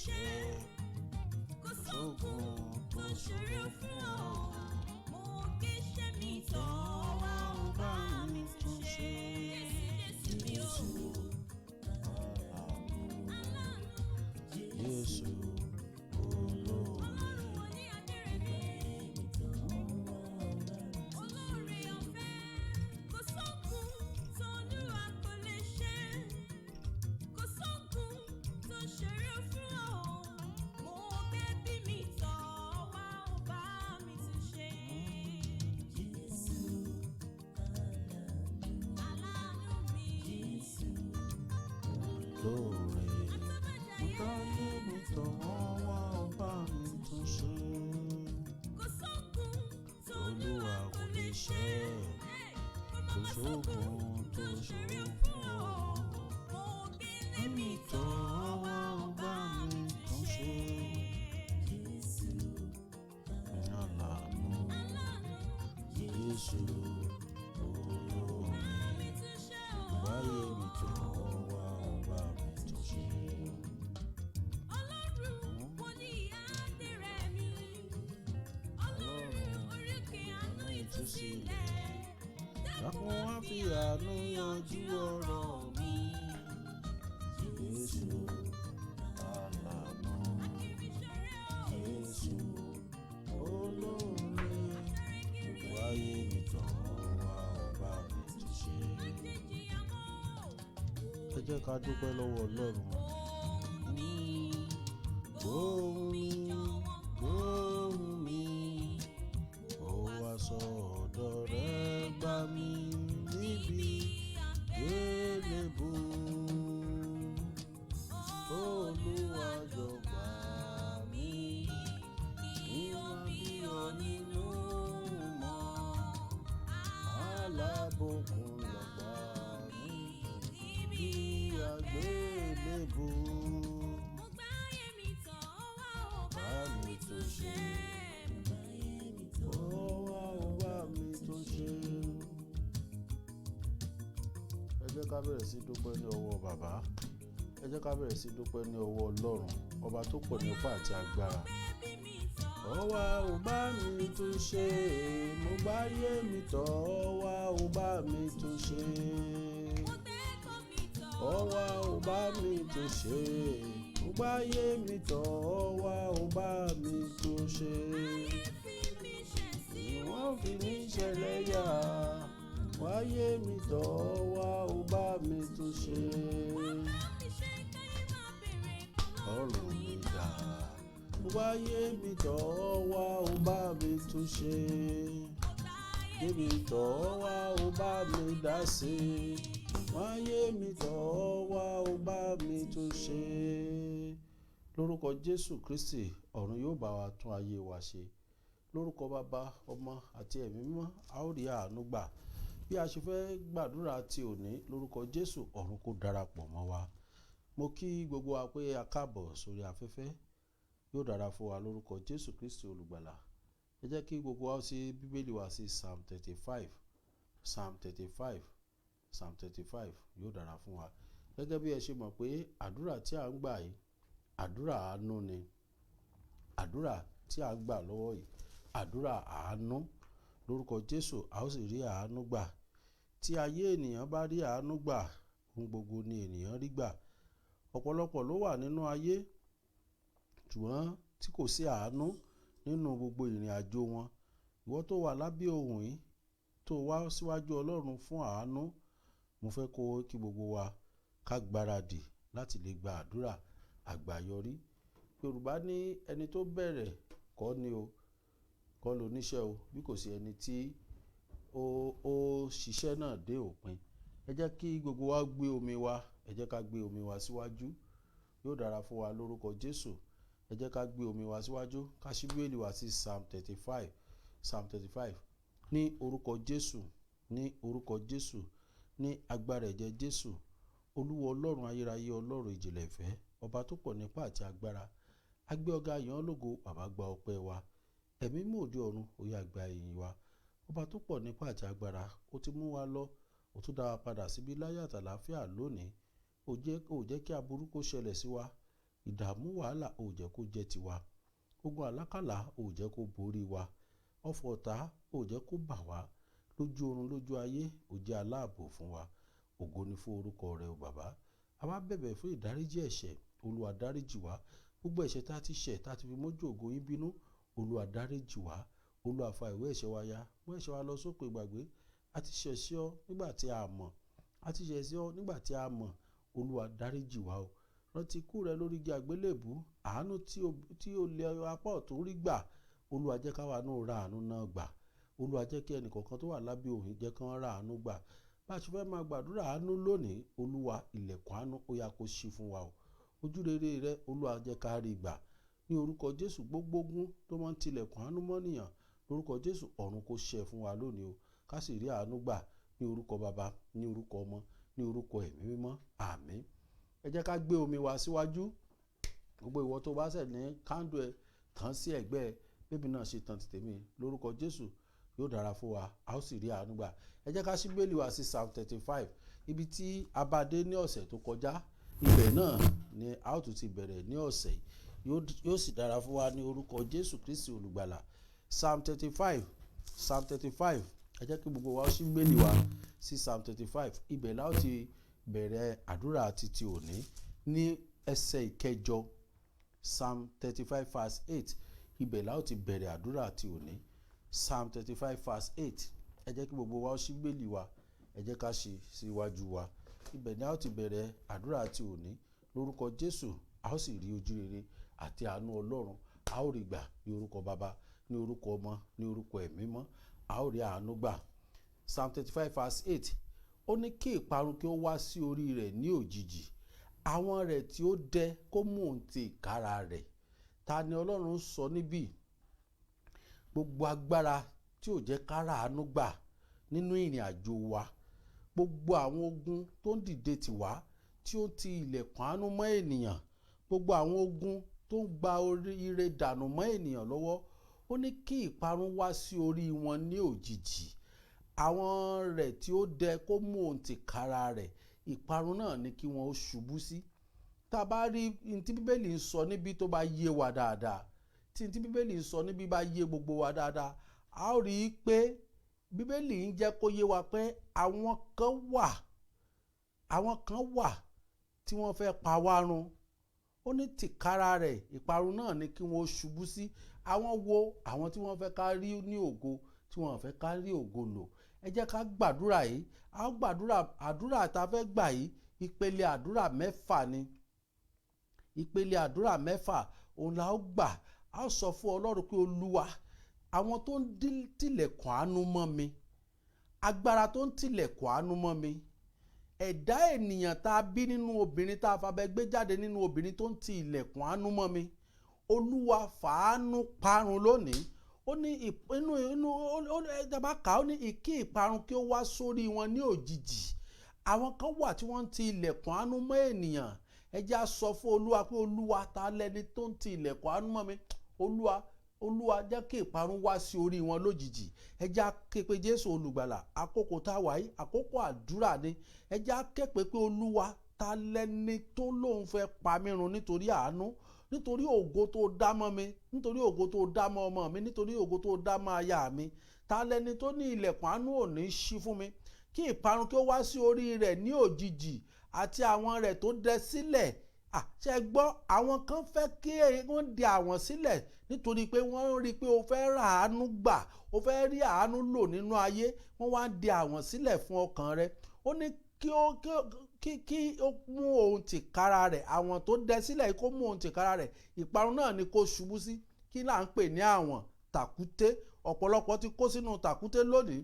ṣe. Kò sóògùn tó ṣòro fún ọ. Mo gbéṣẹ́ mi tọ̀ wá, ó bá mi tún ṣe. Jésù, Jésù mi ò. Aláàánú. Jésù olóore. Ọlọ́run wo ní adẹ́rẹ́ mi. Olóore ọ̀fẹ́. Kò sóògùn t'Olúwa kò lè ṣe. Kò sóògùn tó ṣòro fún ọ. Mo gbé mi tọ̀ wá, ó bá mi tún ṣe. Aláàánú mi. Lóore. Àtọ́bàjáyé. Táyé mi tọ̀ wọ́n wá, ó bá mi tún ṣe. Kò sóògùn t'Olúwa kò lè ṣe. Kò Kò má sóògùn sóògùn tó tó ṣòro ṣòro fún fún ọ. ọ. Mo gbélé mi tọ̀ wá, ó bá mi tún ṣe. Aláàánú. Aláàánú. Jésù olóore. Bá mi tún ṣe o. Báyé mi tọ̀ wọ́n wá, ó bá mi tún ṣe. Ọlọ́run wòlíì adẹ́rẹ́ mi. Ọlọ́run oríkè àánú ìtúsílẹ̀. Dákun wá fi àánú yanjú ọ̀rọ̀ mi. Jésù aláàánú. Akiri ṣeré o. Jésù olóore. Ṣeré kiri. Wáyé mi tọ̀ wọ́n wá, ó bá mi tún ṣe. Má jẹ́ jìyà mọ́. Ẹ jẹ́ ká dúpẹ́ lọ́wọ́ Ọlọ́run. Gbóhùn mi. Gbóhùn mi, gbóhùn mi, ó wá sọ ọ̀dọ̀ rẹ̀ gbà mí níbi gbélébù. Olúwa jọ̀ọ́ gbà mí, kí wọ́n bí ọ nínú mọ́. Alábòkun lọ gbà mí Níbi bí àgbélébù. Mo gbáyé mi tọ̀ wá, ó bá Bá mi mi tún tún ṣe. ṣe. Ó wá, ó bá mi tún ṣe. Ẹ jẹ́ ká bẹ̀rẹ̀ sí dúpẹ́ ní ọwọ́ bàbá. Ẹ jẹ́ ká bẹ̀rẹ̀ sí dúpẹ́ ní ọwọ́ Ọlọ́run, ọba tó pọ̀ ní ipá àti agbára. Bébí mi tọ̀ Ó wá, ó bá mi tún ṣe. Mo gbáyé mi tọ̀ wá, ó bá mi tún ṣe. Mo gbẹ́kọ̀ mi tọ̀ Ó wá, ó bá mi tún ṣe. Mo gbáyé mi tọ̀ wá, ó bá mi tún ṣe. Ayé fi mi ṣẹ̀ sí. Wọ́n fi mí ṣẹlẹ́yà. Wáyé mi tọ̀ wá, ó bá mi tún ṣe. Wọ́n bá mi ṣe káyé máa bèrè Ọ̀run mi dà. Wáyé mi tọ̀ wá, ó bá mi tún ṣe. Mo gbáyé Débi tọ̀ wá, ó bá mi dá sí. Wáyé mi tọ̀ wá, ó bá mi tún ṣe. Lórúkọ Jésù Kristi, ọ̀run yóò bá wa tún ayé wa ṣe. Lórúkọ Bàbá, Ọmọ àti Ẹ̀mí Mímọ́, a ó rí àánú gbà. Bí a ṣe fẹ́ gbàdúrà ti òní, lórúkọ Jésù, ọ̀run kó darapọ̀ mọ́ wa. Mo kí gbogbo wa pé a káàbọ̀ sórí afẹ́fẹ́. Yóò dára fún wa lórúkọ Jésù Kristi olùgbàlà. Ẹ jẹ́ kí gbogbo wa sí Bíbélì wa sí Psalm 35, Psalm 35, Psalm 35. Yóò dára fún wa. Gẹ́gẹ́ bí ẹ ṣe mọ̀ pé àdúrà tí à ń gbà yìí, àdúrà àánú ni. Àdúrà tí à ń gbà lọ́wọ́ yìí, àdúrà àánú. Lórúkọ Jésù, a ó sì rí àánú gbà. Tí ayé ènìyàn bá rí àánú gbà, ohun gbogbo ni ènìyàn rí gbà. Ọ̀pọ̀lọpọ̀ ló wà nínú ayé, ṣùgbọ́n tí kò sí àánú nínú gbogbo ìrìn àjò wọn. Ìwọ tó wà lábẹ́ ohùn yìí, tó wá síwájú Ọlọ́run fún àánú, mo fẹ́ kó kí gbogbo wa ká gbáradì láti lè gba àdúrà àgbáyọrí. Yorùbá ní ẹni tó bẹ̀rẹ̀ kọ́ ni o, kọ́ ló níṣẹ́ o, bí kò sí ẹni tí ó ṣiṣẹ́ náà dé òpin. Ẹ jẹ́ kí gbogbo wa gbé omi wa, ẹ jẹ́ ká gbé omi wa síwájú. Yóò dára fún wa lórúkọ Jésù. Ẹ jẹ́ ká gbé omi wa síwájú, ká ṣí Bíbélì wa sí Psalm 35, Psalm 35. Ní orúkọ Jésù, ní orúkọ Jésù, ní agbára ẹ̀jẹ̀ Jésù, Olúwa Ọlọ́run ayérayé, Ọlọ́run ìjìnlẹ̀ ìfẹ́, ọba tó pọ̀ nípá àti agbára, a gbé ọ̀gá yàn lógo, bàbá, gba ọpẹ́ wa. Ẹ̀mí mú òde ọ̀run, ó yá, gba ìyìn wa. Ọba tó pọ̀ nípá àti agbára, ó ti mú wa lọ, ó tún dá wa padà síbí láyọ̀ àtàlàáfíà lónìí. Ó jẹ́ kí aburú kó ṣẹlẹ̀ sí wa. Ìdààmú wàhálà ò jẹ́ kó jẹ́ tiwa. Ogun àlákàlà ò jẹ́ kó borí wa. Ọfọ̀ ọ̀tá ò jẹ́ kó bà wá. Lójú oorun, lójú ayé, ò jẹ́ aláàbò fún wa. Ògo ni fún orúkọ rẹ o Bàbá. A wá bẹ̀bẹ̀ fún ìdáríjì ẹ̀ṣẹ̀. Olúwa, dáríjì wá. Gbogbo ẹ̀ṣẹ̀ tá a ti ṣẹ̀, tá a ti fi mójú ògo yín bínú, Olúwa, dáríjì wá. Olúwa, fa ìwé ẹ̀ṣẹ̀ wa ya, mú ẹ̀ṣẹ̀ wa lọ sókun ìgbàgbé. A ti ṣẹ̀ sí ọ nígbà tí a mọ̀, a ti ṣẹ̀ sí ọ nígbà tí a mọ̀. Olúwa, dáríjì wá o. Rántí ikú rẹ lórí igi àgbélébùú. Àánú tí ó lé apá ọ̀tún rí gbà, Olúwa, jẹ́ káwa náà ra àánú náà gbà. Olúwa, jẹ́ kí ẹnìkọ̀ọ̀kan tó wà lábẹ́ òun jẹ́ kí wọ́n ra àánú gbà. Bá a ṣe fẹ́ máa gbàdúrà àánú lónìí, Olúwa, ilẹ̀kùn àánú ó yá kó ṣí fún wa o. Ojú rere rẹ, Olúwa, jẹ́ ká rí gbà ní orúkọ Jésù. Gbogbo ogun tó máa ń tilẹ̀kùn àánú mọ́nìyàn, lórúkọ Jésù, ọ̀run kó ṣẹ́ fún wa lónìí o, ká sì rí àánú gbà ní orúkọ Bàbá, ní orúkọ Ọmọ, ní orúkọ Ẹ̀mí Mímọ́. Àmín. Ẹ jẹ́ ká gbé omi wa síwájú. Gbogbo ìwọ tó bá ṣẹ̀ ní candle ẹ tàn sí ẹ̀gbẹ́ ẹ, bébí náà ṣe tàn tèmi. Lórúkọ Jésù, yóò dára fún wa, a ó sì rí àánú gbà. Ẹ jẹ́ ká ṣí Bíbélì wa sí Psalm 35, ibi tí a bá dé ní ọ̀sẹ̀ tó kọjá. Ibẹ̀ náà ni a ó tún ti bẹ̀rẹ̀ ní ọ̀sẹ̀ yìí. Yóò sì dára fún wa ní orúkọ Jésù Kristi olùgbàlà. Psalm 35, Psalm 35. Ẹ jẹ́ kí gbogbo wa ṣí Bíbélì wa sí Psalm 35. Ibẹ̀ la ó ti bẹ̀rẹ̀ àdúrà títí òní ní ẹsẹ̀ ìkẹjọ. Psalm 35 verse 8, ibẹ̀ la ó ti bẹ̀rẹ̀ àdúrà ti òní. Psalm 35 verse 8. Ẹ jẹ́ kí gbogbo wa ṣí Bíbélì wa, ẹ jẹ́ ká ṣí síwájú wa. Ibẹ̀ ni a ó ti bẹ̀rẹ̀ àdúrà ti òní. Lórúkọ Jésù, a ó sì rí ojú rere àti àánú Ọlọ́run, a ó rí gbà ní orúkọ Bàbá, ní orúkọ Ọmọ, ní orúkọ Ẹ̀mí mọ́. A ó rí àánú gbà. Psalm 35 verse 8, ó ní kí ìparun kí ó wá sí orí rẹ̀ ní òjijì, àwọn rẹ̀ tí ó dẹ kó mú òun ti ìkára rẹ̀. Ta ni Ọlọ́run sọ níbí? Gbogbo agbára tí ò jẹ́ ká ráàánú gbà nínú ìrìn àjò wa, gbogbo àwọn ogun tó ń dìde tì wá, tí ó ti ilẹ̀kùn àánú mọ́ ènìyàn, gbogbo àwọn ogun tó ń gba ire dànù mọ́ ènìyàn lọ́wọ́, ó ní kí ìparun wá sí orí wọn ní òjijì, àwọn rẹ̀ tí ó dẹ kó mú òun tìkára rẹ̀. Ìparun náà ni kí wọ́n ó ṣubú sí. Tá a bá rí ní tí Bíbélì ń sọ níbi tó bá yé wa dáadáa, tí ní tí Bíbélì ń sọ níbi bá yé gbogbo wa dáadáa, a ó rí i pé Bíbélì ń jẹ́ kó yé wa pé àwọn kan wà tí wọ́n fẹ́ pa wá run. Ó ní tìkára rẹ̀, ìparun náà ni kí wọ́n ṣubú sí. Àwọn wo? Àwọn tí wọ́n fẹ́ ká rí ní ògo, tí wọ́n fẹ́ ká rí ògo lò. Ẹ jẹ́ ká gbàdúrà yìí. A ó gbàdúrà. Àdúrà tá a fẹ́ gbà yìí, ìpele àdúrà mẹ́fà ni. Ìpele àdúrà mẹ́fà òun la ó gbà. A ó sọ fún Ọlọ́run pé, Olúwa, àwọn tó ń tilẹ̀kùn àánú mọ́ mi, agbára tó ń tilẹ̀kùn àánú mọ́ mi, ẹ̀dá ènìyàn tá a bí nínú obìnrin, tá a fabẹ́ gbé jáde nínú obìnrin, tó ń ti ilẹ̀kùn àánú mọ́ mi, Olúwa, fàánú parun lónìí. Ó ní inú inú ẹ bá kà á, ó ní kí ìparun kí ó wá sórí wọn ní òjijì. Àwọn kan wà tí wọ́n ń ti ilẹ̀kùn àánú mọ́ ènìyàn. Ẹ jẹ́ á sọ fún Olúwa pé, Olúwa, ta lẹni tó ń ti ilẹ̀kùn àánú mọ́ mi? Olúwa, Olúwa, jẹ́ kí ìparun wá sí orí wọn lójijì. Ẹ jẹ́ á ké pe Jésù olùgbàlà. Àkókò tá a wà yìí, àkókò àdúrà ni. Ẹ jẹ́ á ké pe pé, Olúwa, ta lẹni tó lóun fẹ́ pa mí run nítorí àánú, nítorí ògo tó dá mọ́ mi, nítorí ògo tó dá mọ́ ọmọ mi, nítorí ògo tó dá mọ́ aya mi? Ta lẹni tó ní ilẹ̀kùn àánú ò ní ṣí fún mi? Kí ìparun kí ó wá sí orí rẹ̀ ní òjijì, àti àwọn rẹ̀ tó dẹ sílẹ̀. Ṣe gbọ́? Àwọn kan fẹ́ kí wọ́n di àwọn sílẹ̀ nítorí pé wọ́n rí i pé o fẹ́ rà àánú gbà, o fẹ́ rí àánú lò nínú ayé. Wọ́n wá ń di àwọn sílẹ̀ fún ọkàn rẹ. Ó ní kí ó mú ohun tìkára rẹ̀, àwọn tó dẹ sílẹ̀, kó mú ohun tìkára rẹ̀, ìparun náà ni kó ṣubú sí. Kí là ń pè ní àwọn? Tàkúté. Ọ̀pọ̀lọpọ̀ ti kó sínú tàkúté lónìí.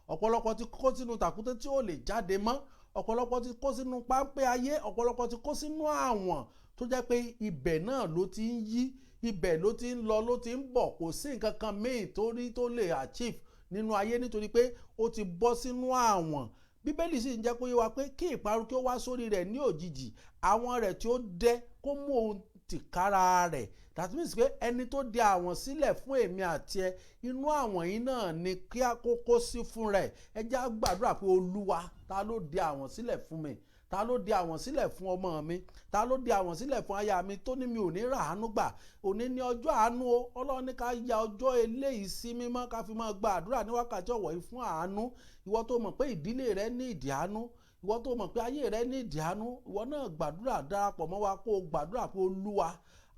Ọ̀pọ̀lọpọ̀ ti kó sínú tàkúté tí ò lè jáde mọ́. Ọ̀pọ̀lọpọ̀ ti kó sínú páńpẹ́ ayé. Ọ̀pọ̀lọpọ̀ ti kó sínú àwọn tó jẹ́ pé ibẹ̀ náà ló ti ń yí, ibẹ̀ ló ti ń lọ, ló ti ń bọ̀. Kò sí nǹkan kan míì tó rí tó lè achieve nínú ayé nítorí pé ó ti bọ́ sínú àwọn. Bíbélì sì ń jẹ́ kó yé wa pé kí ìparun kí ó wá sórí rẹ̀ ní òjijì, àwọn rẹ̀ tí ó dẹ kó mú ohun tìkára rẹ̀. That means pé ẹni tó dẹ àwọn sílẹ̀ fún èmi àti ẹ, inú àwọn yìí náà ni kí á kókó sí fún rẹ̀. Ẹ jẹ́ á gbàdúrà pé, Olúwa, ta ló dẹ àwọn sílẹ̀ fún mi? Ta ló dẹ àwọn sílẹ̀ fún ọmọ mi? Ta ló dẹ àwọn sílẹ̀ fún aya mi? Ta ló dẹ àwọn sílẹ̀ fún Ta ló di àwọn sílẹ̀ fún ọmọ mi? Ta ló di àwọn sílẹ̀ fún aya mi tó ní mi ò ní ràánú gbà? Òní ní ọjọ́ àánú o. Ọlọ́run ní ká ya ọjọ́ eléyìí sí mímọ́, ká fi máa gba àdúrà ní wákàtí ọ̀wọ̀ yìí fún àánú. Ìwọ tó mọ̀ pé ìdílé rẹ ní ìdí àánú, ìwọ tó mọ̀ pé ayé rẹ ní ìdí àánú, ìwọ náà gbàdúrà, darapọ̀ mọ́ wa kó o gbàdúrà pé Olúwa,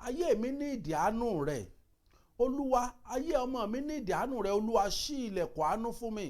ayé mi ní ìdí àánú rẹ. Olúwa, ayé ọmọ mi ní ìdí àánú rẹ. Olúwa, ṣí ilẹ̀kùn àánú fún mi.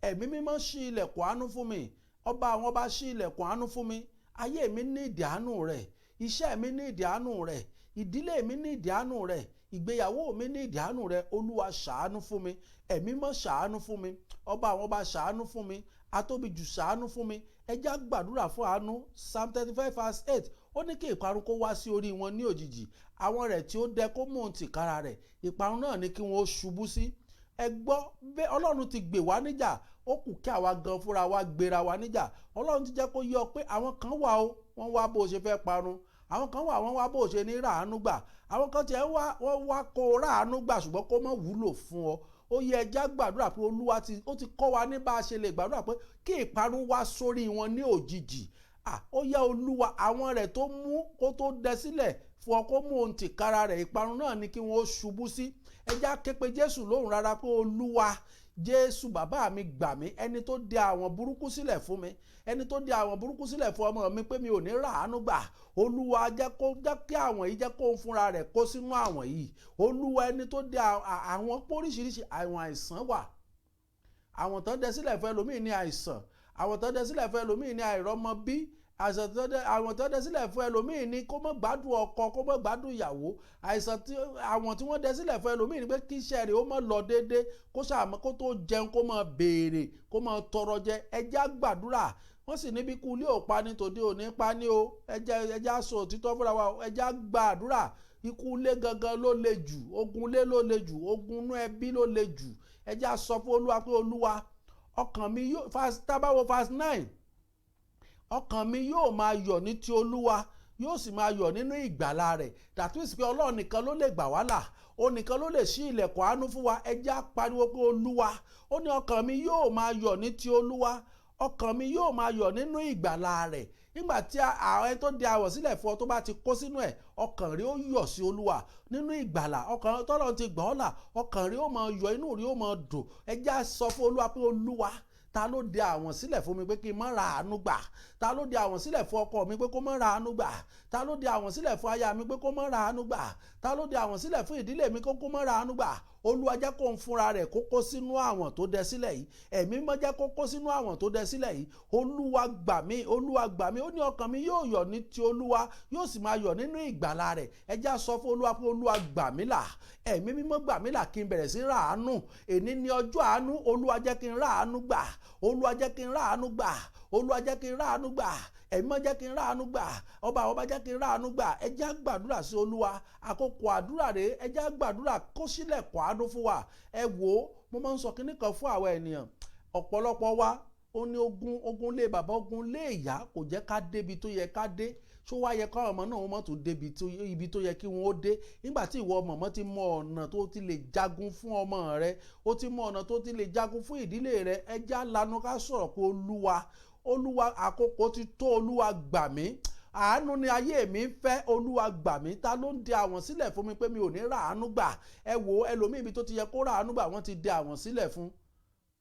Ẹ̀mí Mímọ́, ṣí ilẹ̀kùn àánú fún mi. Ọba àwọn ọba, ṣí ilẹ̀kùn àánú fún mi. Ayé mi ní ìdí àánú rẹ, iṣẹ́ mi ní ìdí àánú rẹ, ìdílé mi ní ìdí àánú rẹ, ìgbéyàwó mi ní ìdí àánú rẹ. Olúwa, ṣàánú fún mi. Ẹ̀mí Mímọ́, ṣàánú fún mi. Ọba àwọn ọba, ṣàánú fún mi. Atóbijù, ṣàánú fún mi. Ẹ jẹ́ á gbàdúrà fún àánú. Psalm 35 verse 8, ó ní kí ìparun kó wá sí orí wọn ní òjijì, àwọn rẹ̀ tí ó dẹ kó mú òun tìkára rẹ̀, ìparun náà ní kí wọ́n ó ṣubú sí. Ẹ gbọ́ bẹ́ẹ̀, Ọlọ́run ti gbè wá níjà, ó kù kí àwa gan fúnra wa gbéra wa níjà. Ọlọ́run ti jẹ́ kó yé ọ pé àwọn kan wà o, wọ́n wá bó o ṣe fẹ́ parun. Àwọn kan wà, wọ́n wá bó o ṣe ní ràánú gbà. Àwọn kan tiẹ̀ wá, wọ́n wá kó o ràánú gbà, ṣùgbọ́n kó má wúlò fún ọ. Ó yẹ ẹ jẹ́ á gbàdúrà pé Olúwa ti ó ti kọ́ wa ní bá a ṣe lè gbàdúrà pé kí ìparun wá sórí wọn ní òjijì. Ó yẹ Olúwa, àwọn rẹ̀ tó mú kó tó dẹ sílẹ̀ fún ọ, kó mú ohun tìkára rẹ̀, ìparun náà ni kí wọ́n ó ṣubú sí. Ẹ jẹ́ á ké pe Jésù lóhùn rárá pé Olúwa Jésù, bàbá mi, gbà mí. Ẹni tó dẹ àwọn burúkú sílẹ̀ fún mi, ẹni tó dẹ àwọn burúkú sílẹ̀ fún ọmọ mi pé mi ò ní ràánú gbà, Olúwa, jẹ́ kó jẹ́ kí àwọn yìí, jẹ́ kó ń fúnra rẹ̀ kó sínú àwọn yìí. Olúwa, ẹni tó dẹ àwọn póríṣiríṣi, àwọn àìsàn wà, àwọn tó dẹ sílẹ̀ fún ẹlòmíì ní àìsàn, àwọn tó dẹ sílẹ̀ fún ẹlòmíì ní àìrọ́mọbí, àìsàn tó dẹ, àwọn tó dẹ sílẹ̀ fún ẹlòmíì ní kó má gbádùn ọkọ, kó má gbádùn ìyàwó. Àìsàn tí àwọn tí wọ́n dẹ sílẹ̀ fún ẹlòmíì ní pé kí iṣẹ́ rẹ̀ ó má lọ déédéé, kó ṣàmọ́ kó tó jẹun, kó má béèrè, kó má tọrọ jẹ. Ẹ jẹ́ á gbàdúrà. Wọ́n sì níbi kú ilé ò pa ní tòde òní pa ní o. Ẹ jẹ́ á sọ òtítọ́ fúnra wa. Ẹ jẹ́ á gbàdúrà. Ikú ilé gangan ló le jù, ogun ilé ló le jù, ogun inú ẹbí ló le jù. Ẹ jẹ́ á sọ fún Olúwa pé Olúwa, ọkàn mi yóò, tá a bá wo verse 9, ọkàn mi yóò máa yọ̀ ní ti Olúwa, yóò sì máa yọ̀ nínú ìgbàlà rẹ̀. That means pé Ọlọ́run nìkan ló lè gbà wá là, ó nìkan ló lè ṣí ilẹ̀kùn àánú fún wa. Ẹ jẹ́ á pariwo pé Olúwa, ó ní ọkàn mi yóò máa yọ̀ ní ti Olúwa, ọkàn mi yóò máa yọ̀ nínú ìgbàlà rẹ̀. Nígbà tí àwọn ẹni tó di àwọ̀ sílẹ̀ fún ọ tó bá ti kó sínú ẹ̀, ọkàn rẹ̀ ó yọ̀ sí Olúwa nínú ìgbàlà. Ọkàn tọ́lọ́run ti gbà ọ́ là, ọkàn rẹ̀ ó máa yọ̀, inú rẹ̀ ó máa dùn. Ẹ jẹ́ á sọ fún Olúwa pé Olúwa, ta ló di àwọn sílẹ̀ fún mi pé kí n má ra àánú gbà? Ta ló di àwọn sílẹ̀ fún ọkọ mi pé kó má ra àánú gbà? Ta ló di àwọn sílẹ̀ fún aya mi pé kó má ra àánú gbà? Ta ló di àwọn sílẹ̀ fún ìdílé mi kó má ra àánú gbà? Olúwa, jẹ́ kó ń fúnra rẹ̀ kó kó sínú àwọn tó dẹ sílẹ̀ yìí. Ẹ̀mí Mímọ́, jẹ́ kó kó sínú àwọn tó dẹ sílẹ̀ yìí. Olúwa, gbà mí. Olúwa, gbà mí. Ó ní ọkàn mi yóò yọ̀ ní ti Olúwa, yóò sì máa yọ̀ nínú ìgbàlà rẹ̀. Ẹ jẹ́ á sọ fún Olúwa pé Olúwa, gbà mí là. Ẹ̀mí Mímọ́, gbà mí là, kí n bẹ̀rẹ̀ sí ràánú. Èní ní ọjọ́ àánú. Olúwa, jẹ́ kí n ráàánú gbà. Olúwa, jẹ́ kí n ráàánú gbà. Olúwa, jẹ́ kí n ráàánú gbà. Ẹ̀mí Mímọ́, jẹ́ kí n ráàánú gbà. Ọba àwọn ọba, jẹ́ kí n ráàánú gbà. Ẹ jẹ́ á gbàdúrà sí Olúwa. Àkókò àdúrà rèé. Ẹ jẹ́ á gbàdúrà kó sílẹ̀kùn àánú fún wa. Ẹ wò ó, mo máa ń sọ kinní kan fún àwọn ènìyàn. Ọ̀pọ̀lọpọ̀ wa, ó ní ogun, ogun lé bàbá, ogun lé ìyá, kò jẹ́ ká débi tó yẹ ká dé. Ṣó wá yẹ káwọn ọmọ náà wọ́n mọ̀ tó débi ibi tó yẹ kí wọ́n ó dé? Nígbà tí ìwọ mọ̀mọ́ ti mọ ọ̀nà tó ti lè jagun fún ọmọ rẹ, ó ti mọ ọ̀nà tó ti lè jagun fún ìdílé rẹ, ẹ jẹ́ á lanu ká sọ̀rọ̀ pé Olúwa, Olúwa, àkókò ti tó. Olúwa, gbà mí. Àánú ni ayé mi ń fẹ́. Olúwa, gbà mí. Ta ló ń dẹ àwọn sílẹ̀ fún mi pé mi ò ní ràánú gbà? Ẹ wo ẹlòmíì, ibi tó ti yẹ kó ràánú gbà, wọ́n ti dẹ àwọn sílẹ̀ fún,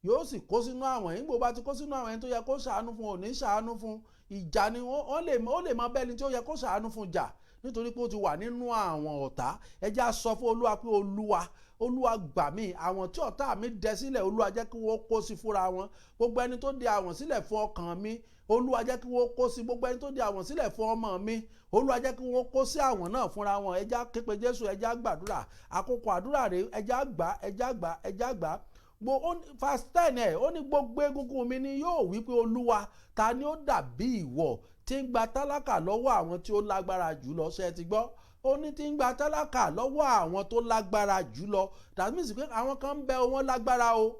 yóò sì kó sínú àwọn yìí. Gbogbo bá ti kó sínú àwọn ẹni tó yẹ kó ṣàánú fún, ò ní ṣàánú fún. Ìjà ni wọ́n lè, ó lè máa bẹ́ni tí ó yẹ kó ṣàánú fún jà, nítorí pé ó ti wà nínú àwọn ọ̀tá. Ẹ jẹ́ á sọ fún Olúwa pé Olúwa, Olúwa, gbà mí. Àwọn tí ọ̀tá mi dẹ sílẹ̀, Olúwa, jẹ́ kí wọ́n kó sí fúnra wọn. Gbogbo ẹni tó dẹ àwọn sílẹ̀ fún ọkàn mi, Olúwa, jẹ́ kí wọ́n kó sí. Gbogbo ẹni tó dẹ àwọn sílẹ̀ fún ọmọ mi, Olúwa, jẹ́ kí wọ́n kó sí àwọn náà fúnra wọn. Ẹ jẹ́ á képe Jésù. Ẹ jẹ́ á gbàdúrà. Àkókò àdúrà rèé. Ẹ jẹ́ á gbà, ẹ jẹ́ á gbà, ẹ jẹ́ á gbà. Verse 10 ẹ̀, ó ní gbogbo egungun mi ni yóò wí pé Olúwa, ta ni ó dàbí ìwọ tí ń gba tálákà lọ́wọ́ àwọn tí ó lágbára jù lọ? Ṣe ti gbọ́? Ó ní tí ń gba tálákà lọ́wọ́ àwọn tó lágbára jù lọ. That means pé àwọn kan ń bẹ, wọ́n lágbára o,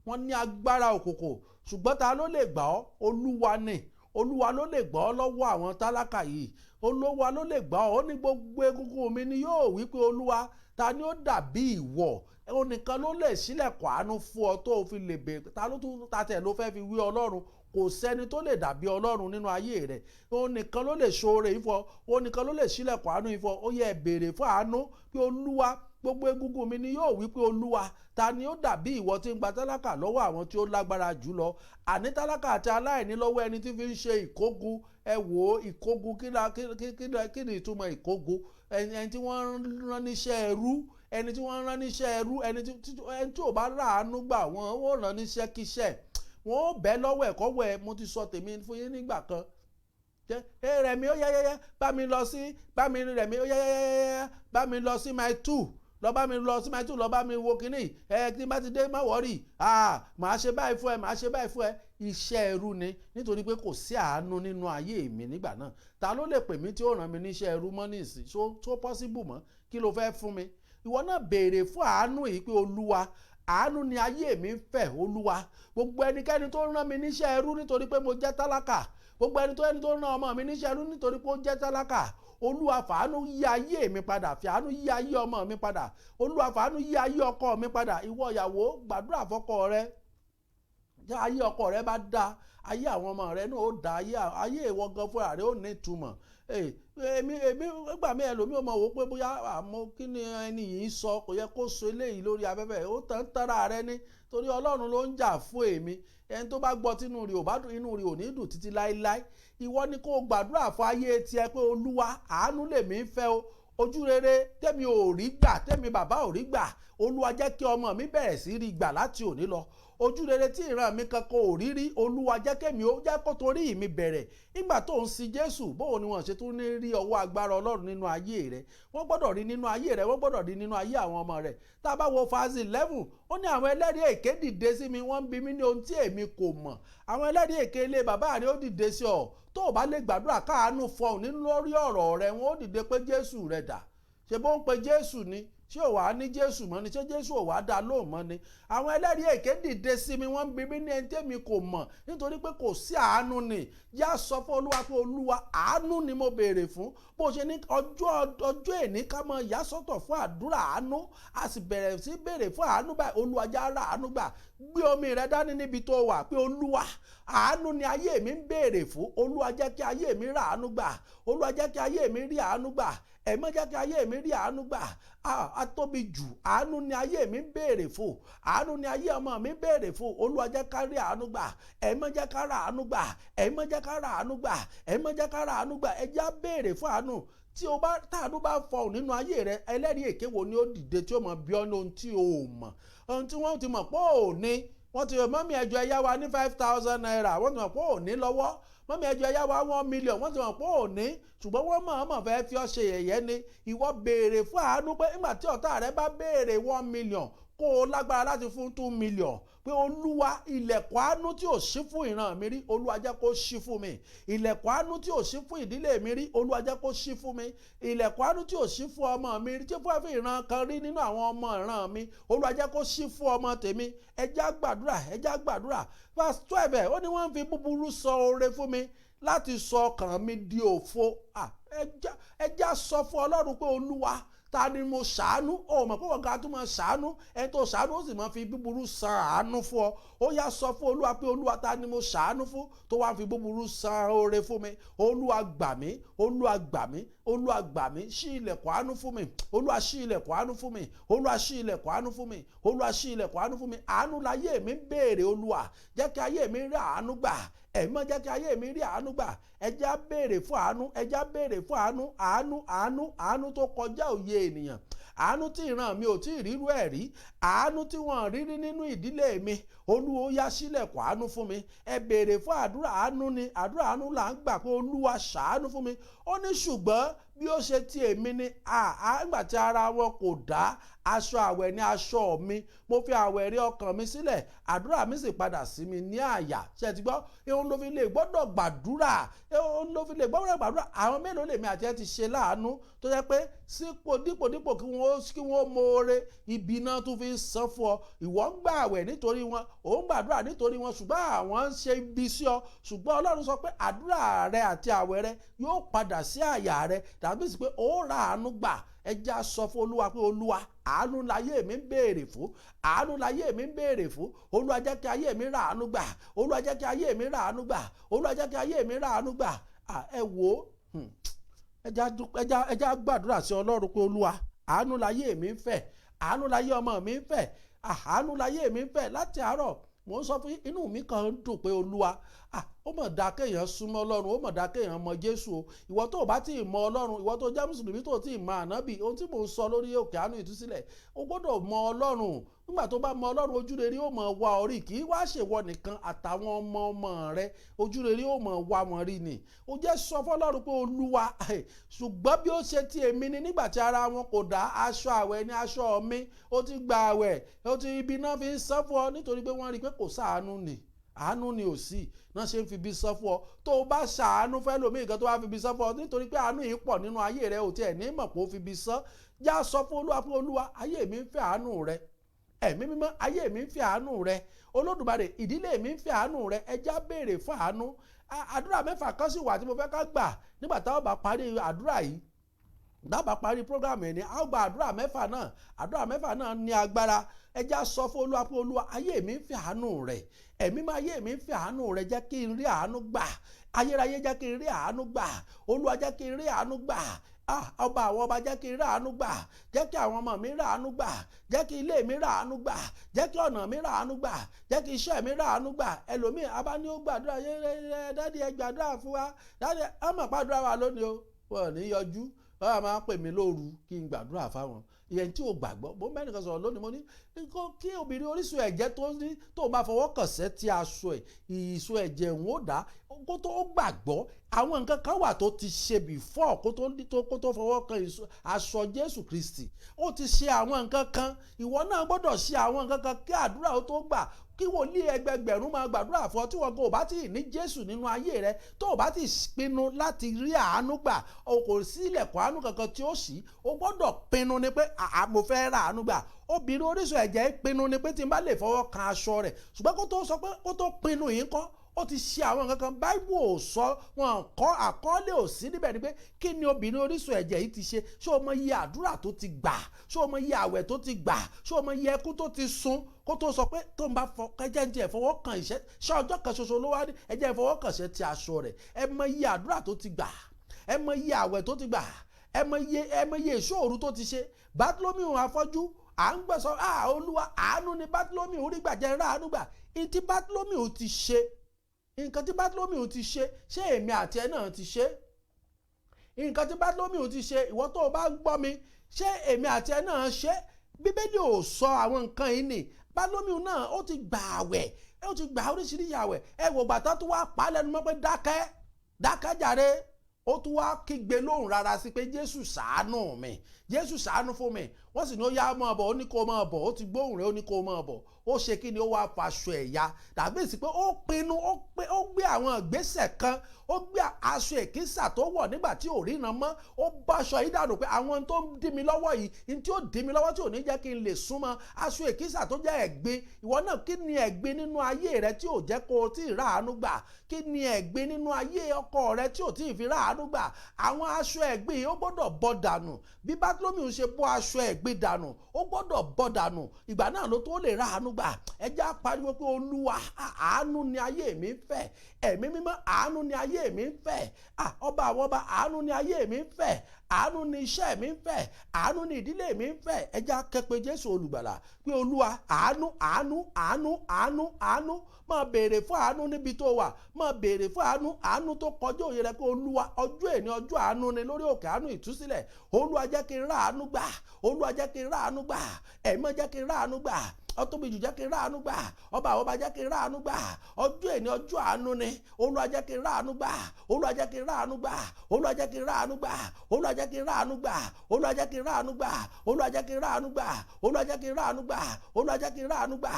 wọ́n ní agbára òkùnkùn, ṣùgbọ́n ta ló lè gbà ọ́? Olúwa ni. Olúwa ló lè gbà ọ́ lọ́wọ́ àwọn tálákà yìí. Olúwa ló lè gbà ọ́. Ó ní gbogbo egungun mi ni yóò wí pé Olúwa, ta ni ó dàbí ìwọ? Ó nìkan ló lè ṣílẹ̀kùn àánú fún ọ tó o fi lè bèèrè. Ta ló tún ta tẹ̀ ló fẹ́ fi wí Ọlọ́run? Kò sẹ́ni tó lè dàbí Ọlọ́run nínú ayé rẹ̀. Òun nìkan ló lè ṣoore ìfọ, òun nìkan ló lè ṣílẹ̀kùn àánú ìfọ. Ó yẹ béèrè fún àánú pé Olúwa, gbogbo egungun mi ni yóò wí pé Olúwa, ta ni ó dàbí ìwọ tí ń gba tálákà lọ́wọ́ àwọn tí ó lágbára jù lọ, àní tálákà àti aláìní lọ́wọ́ ẹni tí fi ń ṣe ìkógun. Ẹ wò ó, ìkógun, kí ni ìtumọ̀ ìkógun? Ẹni tí wọ́n rán níṣẹ́ ẹrú, ẹni tí wọ́n rán níṣẹ́ ẹrú, ẹni tí ò bá ráàánú gbà, wọ́n ó rán níṣẹ́ kíṣẹ́, wọ́n ó bẹ́ lọ́wọ́ ẹ̀kọ́ wẹ̀. Mo ti sọ tèmi fún yín nígbà kan. Jẹ́ ẹ Rẹ̀mí, ó yáyáyá, bá mi lọ sí, bá mi, Rẹ̀mí, ó yáyáyá, bá mi lọ sí Mile 2, lọ bá mi lọ sí Mile 2, lọ bá mi wo kínní ẹ. Tí n bá ti dé, má worry, màá ṣe báyìí fún ẹ, màá ṣe báyìí fún ẹ. Iṣẹ́ ẹrú ni, nítorí pé kò sí àánú nínú ayé mi nígbà náà. Ta ló lè pè mí tí ó ràn mí níṣẹ́ ẹrú mọ́ nísìn? So possible mọ́? Kí ló fẹ́ fún mi? Ìwọ náà béèrè fún àánú yìí pé Olúwa, àánú ni ayé mi ń fẹ́. Olúwa, gbogbo ẹnikẹ́ni tó rán mi níṣẹ́ ẹrú nítorí pé mo jẹ́ tálákà, gbogbo ẹni tó rán ọmọ mi níṣẹ́ ẹrú nítorí pé ó jẹ́ tálákà, Olúwa, fàánú yí ayé mi padà, fàánú yí ayé ọmọ mi padà. Olúwa, fàánú yí ayé ọkọ mi padà. Ìwọ ìyàwó, gbàdúrà fọ́kọ rẹ. Tí ayé ọkọ rẹ bá dá, ayé àwọn ọmọ rẹ náà ó dá, ayé ìwọ gan fúnra rẹ ó ní ìtumọ̀. Èmi gbà mí, ẹlòmíì ò mọ̀ wò pé bóyá àmọ́ kí ni ẹni yìí ń sọ, kò yẹ kó sọ eléyìí lórí afẹ́fẹ́. Ó tàn tara rẹ ní, torí Ọlọ́run ló ń jà fún èmi. Ẹni tó bá gbọ́ tínú rẹ̀ ò bá dùn, inú rẹ̀ ò ní dùn títí láéláé. Ìwọ ni kó gbàdúrà fún ayé tiẹ̀ pé Olúwa, àánú lèmi ń fẹ́ o. Ojú rere tẹ́mi ò rí gbà, tẹ́mi bàbá ò rí gbà, Olúwa, jẹ́ kí ọmọ mi bẹ̀rẹ̀ sí rí gbà láti òní lọ. Ojú rere tí ìran mi kankan ò rí rí, Olúwa, jẹ́ kẹ́mi ó jẹ́ kó torí mi bẹ̀rẹ̀. Nígbà tó ń sin Jésù, bóun ni wọ́n ṣe tún ní rí ọwọ́ agbára Ọlọ́run nínú ayé rẹ̀? Wọ́n gbọ́dọ̀ rí nínú ayé rẹ̀, wọ́n gbọ́dọ̀ rí nínú ayé àwọn ọmọ rẹ̀. Tá a bá wo verse 11, ó ní àwọn ẹlẹ́rìí èké dìde sí mi, wọ́n ń bi mí ní ohun tí èmi kò mọ̀. Àwọn ẹlẹ́rìí èké ilé bàbá rẹ̀ ó dìde sí ọ tó o bá lè gbàdúrà káàánú fọhùn nínú lórí ọ̀rọ̀ rẹ̀. Wọ́n ó dìde pé Jésù rẹ̀ dà? Ṣe bó ń pe Jésù ni? Ṣé ò wá ní Jésù mọ́ ni? Ṣé Jésù ò wá dá lóhùn mọ́ ni? Àwọn ẹlẹ́rìí èké dìde sí mi, wọ́n ń bi mí ní ẹni tẹ́mi kò mọ̀, nítorí pé kò sí àánú ni. Yá, sọ fún Olúwa pé Olúwa, àánú ni mo béèrè fún. Bó ṣe ní ọjọ́ èní ká mọ ìyá sọ́tọ̀ fún àdúrà àánú, a sì bẹ̀rẹ̀ sí béèrè fún àánú báyìí. Olúwa, já ra àánú gbà. Gbé omi rẹ dání níbi tó wà pé Olúwa, àánú ni ayé mi ń béèrè fún. Olúwa, jẹ́ kí ayé mi rí àánú gbà. Olúwa, jẹ́ kí ayé mi rí àánú gbà. Ẹ̀mọ́, jẹ́ kí ayé mi rí àánú gbà. A tóbi jù, àánú ni ayé mi ń béèrè fún, àánú ni ayé ọmọ mi ń béèrè fún. Olúwa, jẹ́ ká rí àánú gbà. Ẹ̀mọ́, jẹ́ ká rí àánú gbà. Ẹ̀mọ́, jẹ́ ká rí àánú gbà. Ẹ̀mọ́, jẹ́ ká rí àánú gbà. Ẹ jẹ́ á béèrè fún àánú. Tí o bá tàánú bá fọhùn nínú ayé rẹ, ẹlẹ́rìí èké wo ni ó dìde tí ó mọ̀ bí ọ́ ní ohun tí o ò mọ̀, ohun tí wọ́n ti mọ̀ pé ò ní? Wọ́n ti, "Mummy, ẹ jọ̀ọ́, ẹ yá wa ní ₦5,000." Wọ́n ti mọ̀ pé ò ní lọ́wọ́. "Mummy, ẹ jọ̀ọ́, ẹ yá wa 1 million." Wọ́n ti mọ̀ pé ò ní, ṣùgbọ́n wọ́n mọ̀ọ́mọ̀ fẹ́ fi ọ́ ṣe yẹ̀yẹ́ ni. Ìwọ béèrè fún àánú pé nígbà tí ọ̀tá rẹ bá béèrè 1 million, kó o lágbára láti fún 2 million, pé Olúwa, ilẹ̀kùn àánú tí ò ṣí fún ìran mi rí, Olúwa, jẹ́ kó ṣí fún mi. Ilẹ̀kùn àánú tí ò ṣí fún ìdílé mi rí, Olúwa, jẹ́ kó ṣí fún mi. Ilẹ̀kùn àánú tí ò ṣí fún ọmọ mi rí, tí fún ìran kan rí nínú àwọn ọmọ ìran mi, Olúwa, jẹ́ kó ṣí fún ọmọ tèmi. Ẹ jẹ́ á gbàdúrà, ẹ jẹ́ á gbàdúrà. Verse 12 ẹ̀, ó ní wọ́n fi búburú sọ oore fún mi láti sọ ọkàn mi di òfo. Ẹ jẹ́ á sọ fún Ọlọ́run pé Olúwa, ta ni mo ṣàánú? Ó mọ̀ pé wọ́n ga tún máa ṣàánú ẹni tó ṣàánú, ó sì máa fi búburú san àánú fún ọ. Ó yá, sọ fún Olúwa pé Olúwa, ta ni mo ṣàánú fún tó wá fi búburú san oore fún mi? Olúwa, gbà mí. Olúwa, gbà mí. Olúwa, gbà mí. Ṣí ilẹ̀kùn àánú fún mi. Olúwa, ṣí ilẹ̀kùn àánú fún mi. Olúwa, ṣí ilẹ̀kùn àánú fún mi. Olúwa, ṣí ilẹ̀kùn àánú fún mi. Àánú láyé mi ń béèrè. Olúwa, jẹ́ kí ayé mi rí àánú gbà. Ẹ̀mọ́, jẹ́ kí ayé mi rí àánú gbà. Ẹ jẹ́ á béèrè fún àánú, ẹ jẹ́ á béèrè fún àánú, àánú, àánú, àánú tó kọjá òye ènìyàn, àánú tí ìran mi ò tí ì rírú ẹ̀ rí, àánú tí wọ́n rí rí nínú ìdílé mi. Olúwa, yá sílẹ̀kùn àánú fún mi. Ẹ béèrè fún àdúrà àánú ni, àdúrà àánú là ń gbà pé Olúwa, ṣàánú fún mi. Ó ní ṣùgbọ́n bí ó ṣe ti èmi ni, àgbà tí ara wọn kò dá, aṣọ àwẹ̀ ní aṣọ mi, mo fi àwẹ̀ rí ọkàn mi sílẹ̀, àdúrà mi sì padà sí mi ní àyà. Ṣe ti gbọ́? Òun ló fi lè gbọ́dọ̀ gbàdúrà, òun ló fi lè gbọ́dọ̀ gbàdúrà. Àwọn mélòó lèmi àti ẹ ti ṣe láàánú tó jẹ́ pé sípò dípò kí wọ́n mọ̀ọ́rẹ́, ibi náà tún fi ń san fún ọ? Ìwọ ń gbà àwẹ̀ nítorí wọn, ò ń gbàdúrà nítorí wọn, ṣùgbọ́n àwọn ń ṣe ibi sí ọ. Ṣùgbọ́n Ọlọ́run sọ pé àdúrà rẹ àti àwẹ̀ rẹ yóò padà sí àyà rẹ, tàbí sí pé ó ra àánú gbà. Ẹ já sọ fún Olúwa pé Olúwa, àánú láyé mi ń béèrè fún, àánú láyé mi ń béèrè fún. Olúwa, jẹ́ kí ayé mi rà àánú gbà. Olúwa, jẹ́ kí ayé mi rà àánú gbà. Olúwa, jẹ́ kí ayé mi rà àánú gbà. Ẹ wò ó, ẹ já gbàdúrà sí Ọlọ́run pé Olúwa, àánú láyé mi ń fẹ́, àánú láyé ọmọ mi ń fẹ́, àánú láyé mi ń fẹ́. Láti àárọ̀ mò ń sọ fún, inú mi kàn ń dùn pé Olúwa, ó mọ̀ dá kéèyàn súnmọ́ Ọlọ́run, ó mọ̀ dá kéèyàn mọ Jésù o. Ìwọ tó o bá tí ì mọ Ọlọ́run, ìwọ tó jẹ́ mùsùlùmí tó o tí ì mọ ànábì, ohun tí mò ń sọ lórí òkè àánú ìtúsílẹ̀, o gbọ́dọ̀ mọ Ọlọ́run. Nígbà tó bá mọ Ọlọ́run, ojúrere ó mọ̀ wá orí. Kì í wá ṣèwọ nìkan, àtàwọn ọmọ ọmọ rẹ, ojúrere ó mọ̀ wá wọn rí ni. Ó jẹ́ sọ fọlọ́run pé Olúwa, ṣùgbọ́n bí ó ṣe ti èmi ni, nígbà tí ara wọn kò dá, aṣọ àwẹ̀ ní aṣọ mi. Ó ti gba àwẹ̀, ó ti ibi náà fi ń sán fún ọ, nítorí pé wọ́n rí i pé kò sáànú ni, àánú ni ò sí náà ṣe ń fi ibi sán fún ọ. Tó o bá ṣàánú fẹ́ lómi nǹkan, tó bá fi ibi sán fún ọ, nítorí pé àánú yìí pọ̀ nínú ayé rẹ, ò tiẹ̀ ní mọ̀ pé ó fi ibi sán. Já sọ fún Olúwa pé Olúwa, ayé mi ń fẹ́ àánú rẹ. Ẹ̀mí Mímọ́, ayé mi ń fẹ́ àánú rẹ. Olódùmarè, ìdílé mi ń fẹ́ àánú rẹ. Ẹ já béèrè fún àánú. Àdúrà 6 kan sì wà tí mo fẹ́ ká gbà nígbà táwọn bá parí àdúrà yìí, dábàá parí program yẹn ni a ó gba àdúrà 6 náà. Àdúrà 6 náà ní agbára. Ẹ já sọ fún Olúwa pé Olúwa, ayé mi ń fẹ́ àánú rẹ. Ẹ̀mí máa, ayé mi ń fẹ́ àánú rẹ. Jẹ́ kí n rí àánú gbà. Ayérayé, jẹ́ kí n rí àánú gbà. Olúwa, jẹ́ kí n rí àánú gbà. Ọba àwọn ọba, jẹ́ kí n rí àánú gbà. Jẹ́ kí àwọn ọmọ mi rí àánú gbà. Jẹ́ kí ilé mi rí àánú gbà. Jẹ́ kí ọ̀nà mi rí àánú gbà. Jẹ́ kí iṣẹ́ mi rí àánú gbà. Ẹlòmíì abá ní ó gbàdúrà, "Daddy, ẹ gbàdúrà fún wa, daddy." Ọmọ pàdúrà wa lónìí o, wọn ò ní yọjú. Wọn máa ń pè mí lóru kí n gbàdúrà fáwọn ìyẹn tí ò gbàgbọ́. Mo mẹ́rin sọ̀rọ̀ lónìí, mo ní kí obìnrin orísun ẹ̀jẹ̀ tó ní tó máa fọwọ́ kàn sẹ́ tí aṣọ ẹ̀, ìsun ẹ̀jẹ̀ òun ó dá, kó tó gbàgbọ́, àwọn nǹkan kan wà tó ti ṣe before kó tó fọwọ́ kan aṣọ Jésù Kristi. Ó ti ṣe àwọn nǹkan kan. Ìwọ náà gbọ́dọ̀ ṣe àwọn nǹkan kan kí àdúrà ó tó gbà. Kí wòlíì ẹgbẹgbẹ̀rún máa gbàdúrà fún ọ, tí wọn kò bá tí ì ní Jésù nínú ayé rẹ, tó o bá ti pinnu láti rí àánú gbà, o kò sí ilẹ̀kùn àánú kankan tí ó ṣí. O gbọ́dọ̀ pinnu ni pé mo fẹ́ ra àánú gbà. Obìnrin orísun ẹ̀jẹ̀ pinnu ni pé tí n bá lè fọwọ́ kan aṣọ rẹ̀. Ṣùgbọ́n kó tó sọ pé kó tó pinnu yìí ńkọ́, ó ti ṣe àwọn nǹkan kan. Báíbù ò sọ wọn, kọ́ àkọọ́lẹ̀ ò sí níbẹ̀ ni pé kí ni obìnrin orísun ẹ̀jẹ̀ yìí ti ṣe. Ṣé o mọ iye àdúrà tó ti gbà? Ṣé o mọ iye àwẹ̀ tó ti gbà? Ṣé o mọ iye ẹkún tó ti sun kó tó sọ pé tó ń bá fọ ẹjẹ́ ń tiẹ̀ fọwọ́ kan ìṣẹ́? Ṣé ọjọ́ kan ṣoṣo ló wá ní ẹjẹ́ ìfọwọ́ kàn ṣe ti aṣọ rẹ̀? Ẹ mọ iye àdúrà tó ti gbà, ẹ mọ iye àwẹ̀ tó ti gbà, ẹ mọ iye ìṣòro tó ti ṣe. Bátólómíù afọ́jú à ń gbẹ̀sọ̀, Olúwa, àánú ni Bátólómíù rí gbàjẹ́ ráàánú gbà. Ìtí Bátólómíù ti ṣe, nǹkan tí Bátólómíù ti ṣe, ṣé èmi àti ẹ náà ti ṣe nǹkan tí Bátólómíù ti ṣe? Ìwọ tó o bá ń gbọ́ mi, ṣé èmi àti ẹ náà ṣe? Bíbélì ò sọ àwọn nǹkan yìí ni. Bátólómíù náà, ó ti gbà àwẹ̀, ó ti gbà oríṣiríṣi àwẹ̀. Ẹ wò gbàtà tó wá pa á lẹ́nu mọ́ pé dákẹ́, dákẹ́ jàre, ó tún wá kígbe lóhùn rárá sí pé Jésù, ṣàánú mi, Jésù, ṣàánú fún mi. Wọ́n sì ní ó yá, máa bọ̀. Ó ní kó máa bọ̀. Ó ti gbóhùn rẹ̀, ó ní kó máa bọ̀. Ó ṣe kí ni? Ó wá faṣọ ẹ̀yà, tàbí sí pé ó pinnu, ó gbé àwọn ìgbésẹ̀ kan. Ó gbé aṣọ èkísà tó wọ̀ nígbà tí ò ríran mọ́, ó bá aṣọ yìí dànù pé àwọn tó ń dí mi lọ́wọ́ yìí, ní tí ó dí mi lọ́wọ́ tí ò ní jẹ́ kí n lè súnmọ́, aṣọ èkísà tó jẹ́ ẹ̀gbin. Ìwọ náà, kí ni ẹ̀gbin nínú ayé rẹ tí ò jẹ́ kó o tí ì ráàánú gbà? Kí ni ẹ̀gbin nínú ayé ọkọ rẹ tí ò tí ì fi ráàánú gbà? Àwọn aṣọ ẹ̀gbin yìí, ó gbọ́dọ̀ bọ́ dànù. Bí Bátólómíù ṣe bọ́ aṣọ ẹ̀gbin dànù, ó gbọ́dọ̀ bọ́ dànù. Ìgbà náà ló tó lè ráàánú gbà. Ẹ já pariwo pé Olúwa, àánú ni ayé mi ń fẹ́. Ẹ̀mí Mímọ́, àánú ni ayé mi ń fẹ́. Ọba àwọn ọba, àánú ni ayé mi ń fẹ́, àánú ni iṣẹ́ mi ń fẹ́, àánú ni ìdílé mi ń fẹ́. Ẹ já kẹ́pẹ́ Jésù Olùgbàlà pé Olúwa, àánú, àánú, àánú, àánú, àánú. Máa béèrè fún àánú níbi tó wà. Máa béèrè fún àánú, àánú tó kọjá òye rẹ, pé Olúwa, ọjọ́ èní ọjọ́ àánú ni lórí òkè àánú ìtúsílẹ̀. Olúwa, jẹ́ kí n rà àánú gbà. Olúwa, jẹ́ kí n rà àánú gbà. Ẹ̀mọ́, jẹ́ kí n rà àánú gbà. Ọtọ́bíjù, jẹ́ kí n ráàánú gbà. Ọba àwọn ọba, jẹ́ kí n ráàánú gbà. Ọjọ́ èní ọjọ́ àánú ni. Olúwa, jẹ́ kí n ráàánú gbà. Olúwa, jẹ́ kí n ráàánú gbà. Olúwa, jẹ́ kí n ráàánú gbà. Olúwa, jẹ́ kí n ráàánú gbà. Olúwa, jẹ́ kí n ráàánú gbà. Olúwa, jẹ́ kí n ráàánú gbà. Olúwa, jẹ́ kí n ráàánú gbà. Olúwa, jẹ́ kí n ráàánú gbà.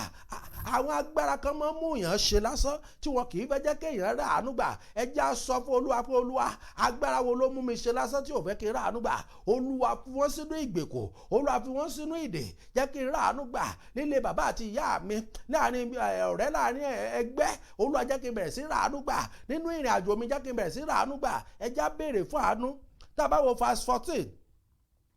Àwọn agbára kan máa ń mú èèyàn ṣe lásán tí wọn kì í fẹ́ jẹ́ kéèyàn ráàánú gbà. Ẹ já sọ fún Olúwa pé Olúwa, agbára wo ló mú mi ṣe lásán tí ò fẹ́ kí n ráàánú gbà? Olúwa, fi wọ́n sínú ìgbèkùn. Olúwa, fi wọ́n sínú ìdè. Jẹ́ kí n ráàánú gbà nílé bàbá àti ìyá mi, láàrin ọ̀rẹ́, láàrin ẹgbẹ́. Olúwa, jẹ́ kí n bẹ̀rẹ̀ sí ráàánú gbà nínú ìrìn àjò mi. Jẹ́ kí n bẹ̀rẹ̀ sí ráàánú gbà. Ẹ já béèrè fún àánú. Tá a bá wo verse 14.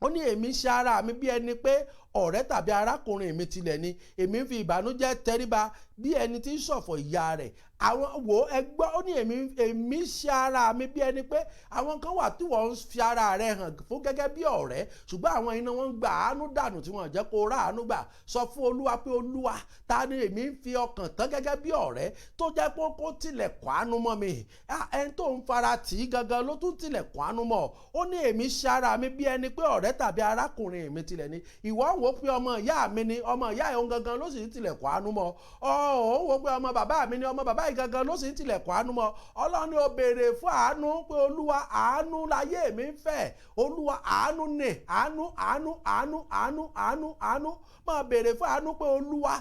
Ó ní èmi ṣe ara mi bí ẹni pé ọ̀rẹ́ tàbí arákùnrin mi tilẹ̀ ni. Èmi ń fi ìbànújẹ́ tẹríba bí ẹni tí ń ṣọ̀fọ̀ ìyá rẹ̀. Àwọn wo ẹgbọ́? Ó ní èmi ṣe ara mi bí ẹni pé àwọn kan wà tí wọ́n ń fi ara rẹ̀ hàn fún gẹ́gẹ́ bí ọ̀rẹ́, ṣùgbọ́n àwọn iná wọn ń gba àánú dànù tí wọ́n jẹ́ kó rà àánú gbà. Sọ fún Olúwa pé, Olúwa, ta ni èmi ń fi ọkàn tán gẹ́gẹ́ bí ọ̀rẹ́ tó jẹ́ pé kó tilẹ̀kùn àánú mọ́ mi? Ẹni tó ń fara tì í gangan ló tún tilẹ̀kùn àánú mọ́. Ó ní èmi ṣe ara mi bí ẹni pé ọ̀rẹ́ tàbí arákùnrin mi tilẹ̀ ni. Ìwọ ń wò pé ọmọ ìyá mi ni, ọmọ ìyá ẹ̀ gangan ló sì ń tilẹ̀kùn àánú mọ́ ọ. Ò ń wò pé ọmọ bàbá mi ni, ọmọ bàbá yìí gangan ló sì ń tilẹ̀kùn àánú mọ́. Ọlọ́run ni ó béèrè fún àánú pé, Olúwa, àánú láyé mi ń fẹ́. Olúwa, àánú ni, àánú, àánú, àánú, àánú, àánú, àánú. Máa béèrè fún àánú pé, Olúwa,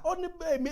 ó ní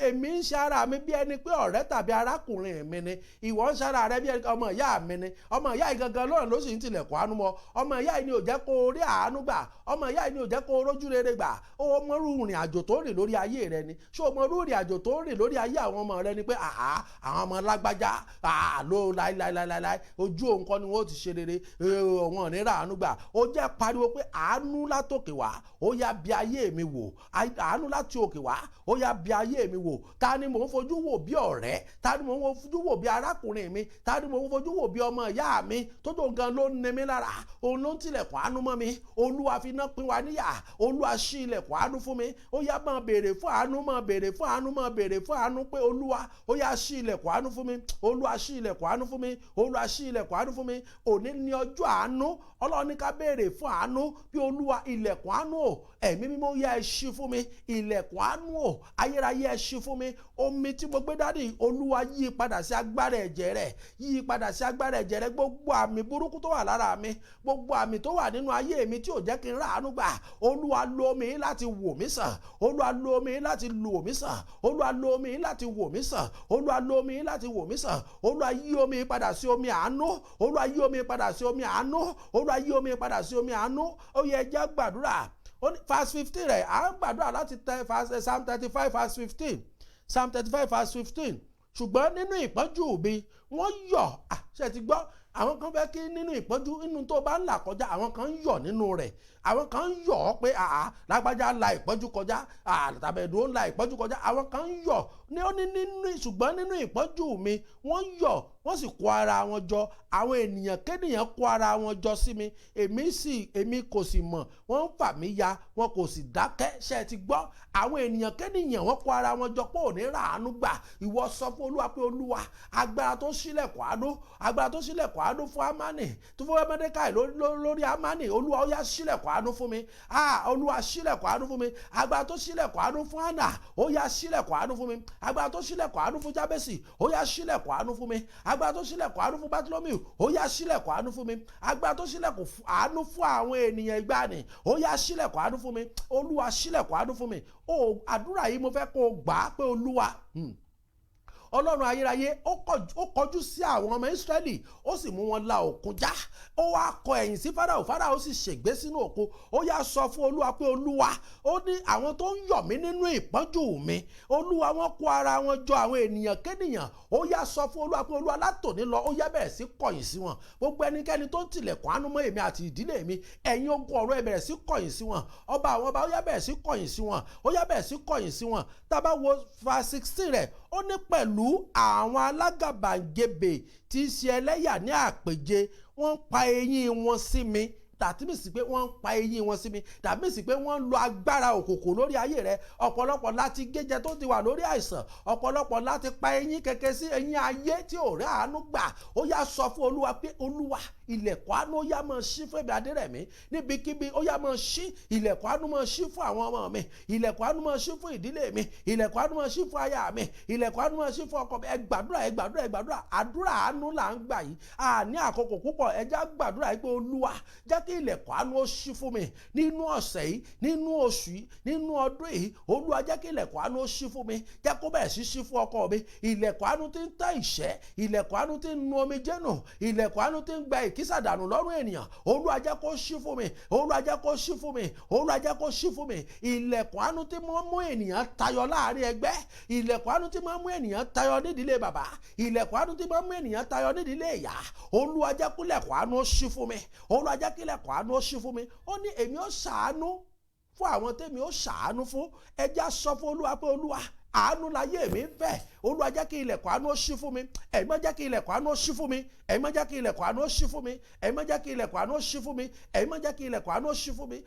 èmi ń ṣe ara mi bí ẹni pé ọ̀rẹ́ tàbí arákùnrin mi ni. Ìwọ ń ṣe ara rẹ bí ẹni ọmọ ìyá mi ni. Ọmọ ìyá yìí gangan lọ́rùn ló sì ń tilẹ̀kùn àánú mọ́. Ọmọ ìyá yìí ni ò jẹ́ kó o rí àánú gbà. Ọmọ ìyá yìí ni ò jẹ́ kó o rójú rere gbà. Ó mọrú ìrìn àjò tó rìn lórí ayé rẹ ni. Ṣé o mọrú ìrìn àjò tó rìn lórí ayé àwọn ọmọ rẹ ni pé àá àwọn ọmọ lágbájá àá ló láíláíláíláí, ojú òun kọ́ ni wọ́n ti ṣe rere, wọn ò ní rà àánú gbà? Ó jẹ́ pariwo pé, àánú látòkè wá, ó yá bí ayé mi wò. Àánú láti òkè wá, ó yá bí ayé mi wò. Ta ni mò ń fojú wò bí ọ̀rẹ́? Ta ni mò ń fojú wò bí arákùnrin mi? Ta ni mò ń fojú wò bí ọmọ ìyá mi tó tó gan ló ń ní mi lára, òun ló ń tilẹ̀kùn àánú mọ́ mi? Olúwa fi iná pín wa níyà. Olúwa, ṣí ilẹ̀kùn àánú fún mi. Ó yá, máa béèrè fún àánú, máa béèrè fún àánú, máa béèrè fún àánú pé, Olúwa, ó yá, ṣí ilẹ̀kùn àánú fún mi. Olúwa, ṣí ilẹ̀kùn àánú fún mi. Olúwa, ṣí ilẹ̀kùn àánú fún mi. Òní ní ọjọ́ àánú. Ọlọ́run ní ká béèrè fún àánú bí, Olúwa, ilẹ̀kùn àánú o, Ẹ̀mí Mímọ́, yá ẹ ṣí fún mi. Ilẹ̀kùn àánú o, ayérayé, ẹ ṣí fún mi. Omi tí mo gbé dání, Olúwa, yí padà sí agbára ẹ̀jẹ̀ rẹ̀, yí padà sí agbára ẹ̀jẹ̀ rẹ̀. Gbogbo àmì burúkú tó wà lára mi, gbogbo àmì tó wà nínú ayé mi tí ò jẹ́ kí n ráàánú gbà, Olúwa, lo omi láti wò mí sàn. Olúwa, lo omi láti lò mí sàn. Olúwa, lo omi láti wò mí sàn. Olúwa, lo omi láti wò mí sàn. Olúwa, yí omi padà sí omi àánú. Olúwa, yí omi padà sí omi àánú. Olúwa, yí omi padà sí omi àánú. Ó yẹ jẹ́ gbàdúrà. Verse 15 rẹ̀, à ń gbàdúrà láti tẹ Psalm 35 verse 15, Psalm 35 verse 15. Ṣùgbọ́n nínú ìpọ́njú mi, wọ́n yọ̀. Ṣe ti gbọ́? Àwọn kan fẹ́ kí nínú ìpọ́njú, nínú tó bá ń là kọjá, àwọn kan ń yọ̀ nínú rẹ̀. Àwọn kan ń yọ̀ ọ́ pé àá lágbájá la ìpọ́njú kọjá, tàbẹ̀dù ń la ìpọ́njú kọjá. Àwọn kan ń yọ̀ ní ó ní nínú. Ṣùgbọ́n nínú ìpọ́njú mi, wọ́n yọ̀, wọ́n sì kó ara wọn jọ. Àwọn ènìyàn kéèyàn kó ara wọn jọ sí mi, èmi kò sì mọ̀. Wọ́n ń fà mí ya, wọn kò sì dákẹ́. Ṣe ti gbọ́? Àwọn ènìyàn kéèyàn, wọ́n kó ara wọn jọ pé ò ní ràánú gbà. Ìwọ sọ fún Olúwa pé, Olúwa, agbára tó ṣílẹ̀kùn àánú, agbára tó ṣílẹ̀kùn àánú fún Amani, tó fún Mọ́dékáì lórí Amani, Olúwa, ó yá, ṣílẹ̀kùn àánú fún mi. Ah, Olúwa, ṣílẹ̀kùn àánú fún mi. Agbára tó ṣílẹ̀kùn àánú fún Anna, ó yá, ṣílẹ̀kùn àánú fún mi. Agbára tó ṣílẹ̀kùn àánú fún Jábẹ́sì, ó yá, ṣílẹ̀kùn àánú fún mi. Agbára tó ṣílẹ̀kùn àánú fún Bartholomew, ó yá, ṣílẹ̀kùn àánú fún mi. Agbára tó ṣílẹ̀kùn àánú fún àwọn ènìyàn ìgbàanì, ó yá, ṣílẹ̀kùn àánú fún mi. Olúwa, ṣílẹ̀kùn àánú fún mi. Ó àdúrà yìí, mo fẹ́ kó o gbà á pé, Olúwa, Ọlọ́run ayérayé, ó kọjú sí àwọn ọmọ Ísírẹ́lì, ó sì mú wọn la òkun já. Ó wá kọ ẹ̀yìn sí Fáráò, Fáráò sì ṣègbé sínú òkun. Ó yá, sọ fún Olúwa pé, Olúwa, ó ní àwọn tó ń yọ̀ mí nínú ìpọ́njú mi, Olúwa, wọn kó ara wọn jọ, àwọn ènìyàn kénìyàn. Ó yá, sọ fún Olúwa pé, Olúwa, látòní lọ, ó yá, bẹ̀rẹ̀ sí kọ̀yìn sí wọn. Gbogbo ẹnikẹ́ni tó ń tilẹ̀kùn àánú mọ́ èmi àti ìdílé mi, ẹ̀yin ogun ọ̀run, ẹ bẹ̀rẹ̀ sí kọ̀yìn sí wọn. Ọba àwọn ọba, ó yá, bẹ̀rẹ̀ sí kọ̀yìn sí wọn. Ó yá, bẹ̀rẹ̀ sí kọ̀yìn sí wọn. Tá a bá wo verse 16 rẹ̀, ó ní pẹ̀lú àwọn alágàbàgebè tí í ṣe ẹlẹ́yà ní àpèjẹ, wọ́n ń pa eyín wọn sí mi. Tàbí sì pé wọ́n ń pa eyín wọn sí mi, tàbí sì pé wọ́n ń lo agbára òkùnkùn lórí ayé rẹ. Ọ̀pọ̀lọpọ̀ láti géjẹ tó ti wà lórí àìsàn, ọ̀pọ̀lọpọ̀ láti pa eyín kẹ̀kẹ́ sí eyín ayé tí ò rí àánú gbà. Ó yá, sọ fún Olúwa pé, Olúwa, ilẹ̀kùn àánú, ó yá, máa ṣí fún ẹ̀mí Adérẹ̀mí níbikíbi. Ó yá, máa ṣí ilẹ̀kùn àánú, máa ṣí fún àwọn ọmọ mi. Ilẹ̀kùn àánú máa ṣí fún ìdílé mi. Ilẹ̀kùn àánú máa ṣí fún aya mi. Ilẹ̀kùn àánú máa ṣí fún ọkọ mi. Ẹ gbàdúrà, ẹ gbàdúrà, ẹ gbàdúrà. Àdúrà àánú là ń gbà yìí. A ní àkókò púpọ̀. Ẹ já gbàdúrà yìí pé, Olúwa, jẹ́ kí ilẹ̀kùn àánú ó ṣí fún mi nínú ọ̀sẹ̀ yìí, nínú oṣù yìí, nínú ọdún yìí. Olúwa, jẹ́ kí ilẹ̀kùn àánú ó ṣí fún mi. Jẹ́ kó bẹ̀rẹ̀ sí ṣí fún ọkọ mi. Ilẹ̀kùn àánú tí ń tẹ́ ìṣẹ́, ilẹ̀kùn àánú tí ń nu omijé nù, ilẹ̀kùn àánú tí ń gba ìkígbe. èkísà dànù lọ́rùn ènìyàn. Olúwa jẹ́ kó ṣí fún mi. Olúwa jẹ́ kó ṣí fún mi. Olúwa jẹ́ kó ṣí fún mi. Ilẹ̀kùn àánú tí mo mú ènìyàn tayọ láàrin ẹgbẹ́, ilẹ̀kùn àánú tí mo mú ènìyàn tayọ nídìílé bàbá, ilẹ̀kùn àánú tí mo mú ènìyàn tayọ nídìílé ìyá, Olúwa jẹ́ kílẹ̀kùn àánú ó ṣí fún mi. Olúwa jẹ́ kílẹ̀kùn àánú ó ṣí fún mi. Ó ní èmi ó ṣàánú fún àwọn tèmi ó ṣàánú fún. Ẹ jẹ́ á sọ fún Olúwa pé, Olúwa, àánú láyé mi ń fẹ́. Olúwa, jẹ́ kí ilẹ̀kùn àánú ó ṣí fún mi. Ẹ̀mí, jẹ́ kí ilẹ̀kùn àánú ó ṣí fún mi. Ẹ̀mí, jẹ́ kí ilẹ̀kùn àánú ó ṣí fún mi. Ẹ̀mí, jẹ́ kí ilẹ̀kùn àánú ó ṣí fún mi. Ẹ̀mí, jẹ́ kí ilẹ̀kùn àánú ó ṣí fún mi.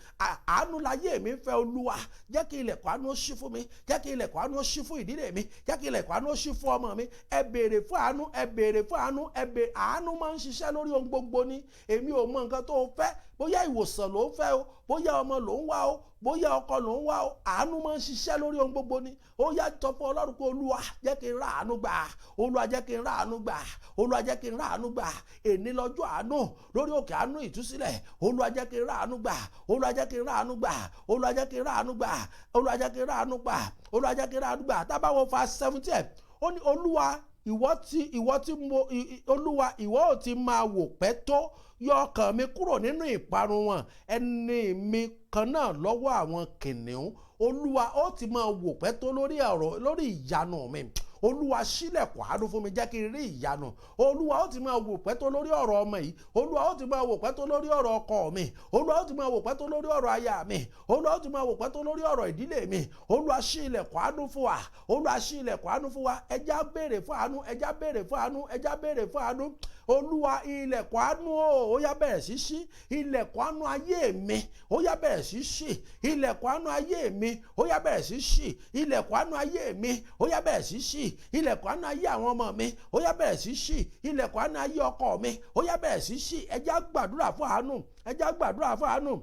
Àánú láyé mi ń fẹ́. Olúwa, jẹ́ kí ilẹ̀kùn àánú ó ṣí fún mi. Jẹ́ kí ilẹ̀kùn àánú ó ṣí fún ìdílé mi. Jẹ́ kí ilẹ̀kùn àánú ó ṣí fún ọmọ mi. Ẹ béèrè fún àánú, ẹ béèrè fún àánú, ẹ béèrè. Àánú máa ń ṣiṣẹ́ lórí ohun gbogbo ni. Èmi ò mọ nǹkan tó o fẹ́, bóyá ìwòsàn ló ń fẹ́ o, bóyá ọmọ ló ń wá o, bóyá ọkọ ló ń wá o, àánú máa ń ṣiṣẹ́ lórí ohun gbogbo ni. Ó yá, tọ́ fún Ọlọ́run pé, Olúwa, jẹ́ kí n rà àánú gbà. Olúwa, jẹ́ kí n rà àánú gbà. Olúwa, jẹ́ kí n rà àánú gbà. Èní lọ́jọ́ àánú lórí òkè àánú ìtúsílẹ̀. Olúwa, jẹ́ kí n rà àánú gbà. Olúwa, jẹ́ kí n rà àánú gbà. Olúwa, jẹ́ kí n rà àánú gbà. Olúwa, jẹ́ kí n rà àánú gbà. Olúwa, jẹ́ kí n rà àánú gbà. Tá bá wo verse 17, ó ní, Olúwa, ìwọ ti mo Olúwa, ìwọ ò ti máa wò pẹ́ tó yọ ọkàn mi kúrò nínú ìparun wọn, ẹni mi kan náà lọ́wọ́ àwọn kìnìún? Olúwa, ó ti máa wò pẹ́ tó lórí ọ̀rọ̀, lórí ìyanu mi? Olúwa, ṣílẹ̀kùn àánú fún mi, jẹ́ kí n rí ìyanu. Olúwa, ó ti máa wò pẹ́ tó lórí ọ̀rọ̀ ọmọ yìí? Olúwa, ó ti máa wò pẹ́ tó lórí ọ̀rọ̀ ọkọ mi? Olúwa, ó ti máa wò pẹ́ tó lórí ọ̀rọ̀ aya mi? Olúwa, ó ti máa wò pẹ́ tó lórí ọ̀rọ̀ ìdílé mi? Olúwa, ṣí ilẹ̀kùn àánú fún wa. Olúwa, ṣí ilẹ̀kùn àánú fún wa. Ẹ jẹ́ á béèrè fún àánú, ẹ jẹ́ á béèrè fún àánú, ẹ jẹ́ á béèrè fún àánú. Olúwa, ilẹ̀kùn àánú o, ó yá, bẹ̀rẹ̀ sí ṣí. Ilẹ̀kùn àánú ayé mi, ó yá, bẹ̀rẹ̀ sí ṣí. Ilẹ̀kùn àánú ayé mi, ó yá, bẹ̀rẹ̀ sí ṣí. Ilẹ̀kùn àánú ayé mi, ó yá, bẹ̀rẹ̀ sí ṣí. Ilẹ̀kùn àánú ayé àwọn ọmọ mi, ó yá, bẹ̀rẹ̀ sí ṣí. Ilẹ̀kùn àánú ayé ọkọ mi, ó yá, bẹ̀rẹ̀ sí ṣí. Ẹ jẹ́ á gbàdúrà fún àánú, ẹ jẹ́ á gbàdúrà fún àánú.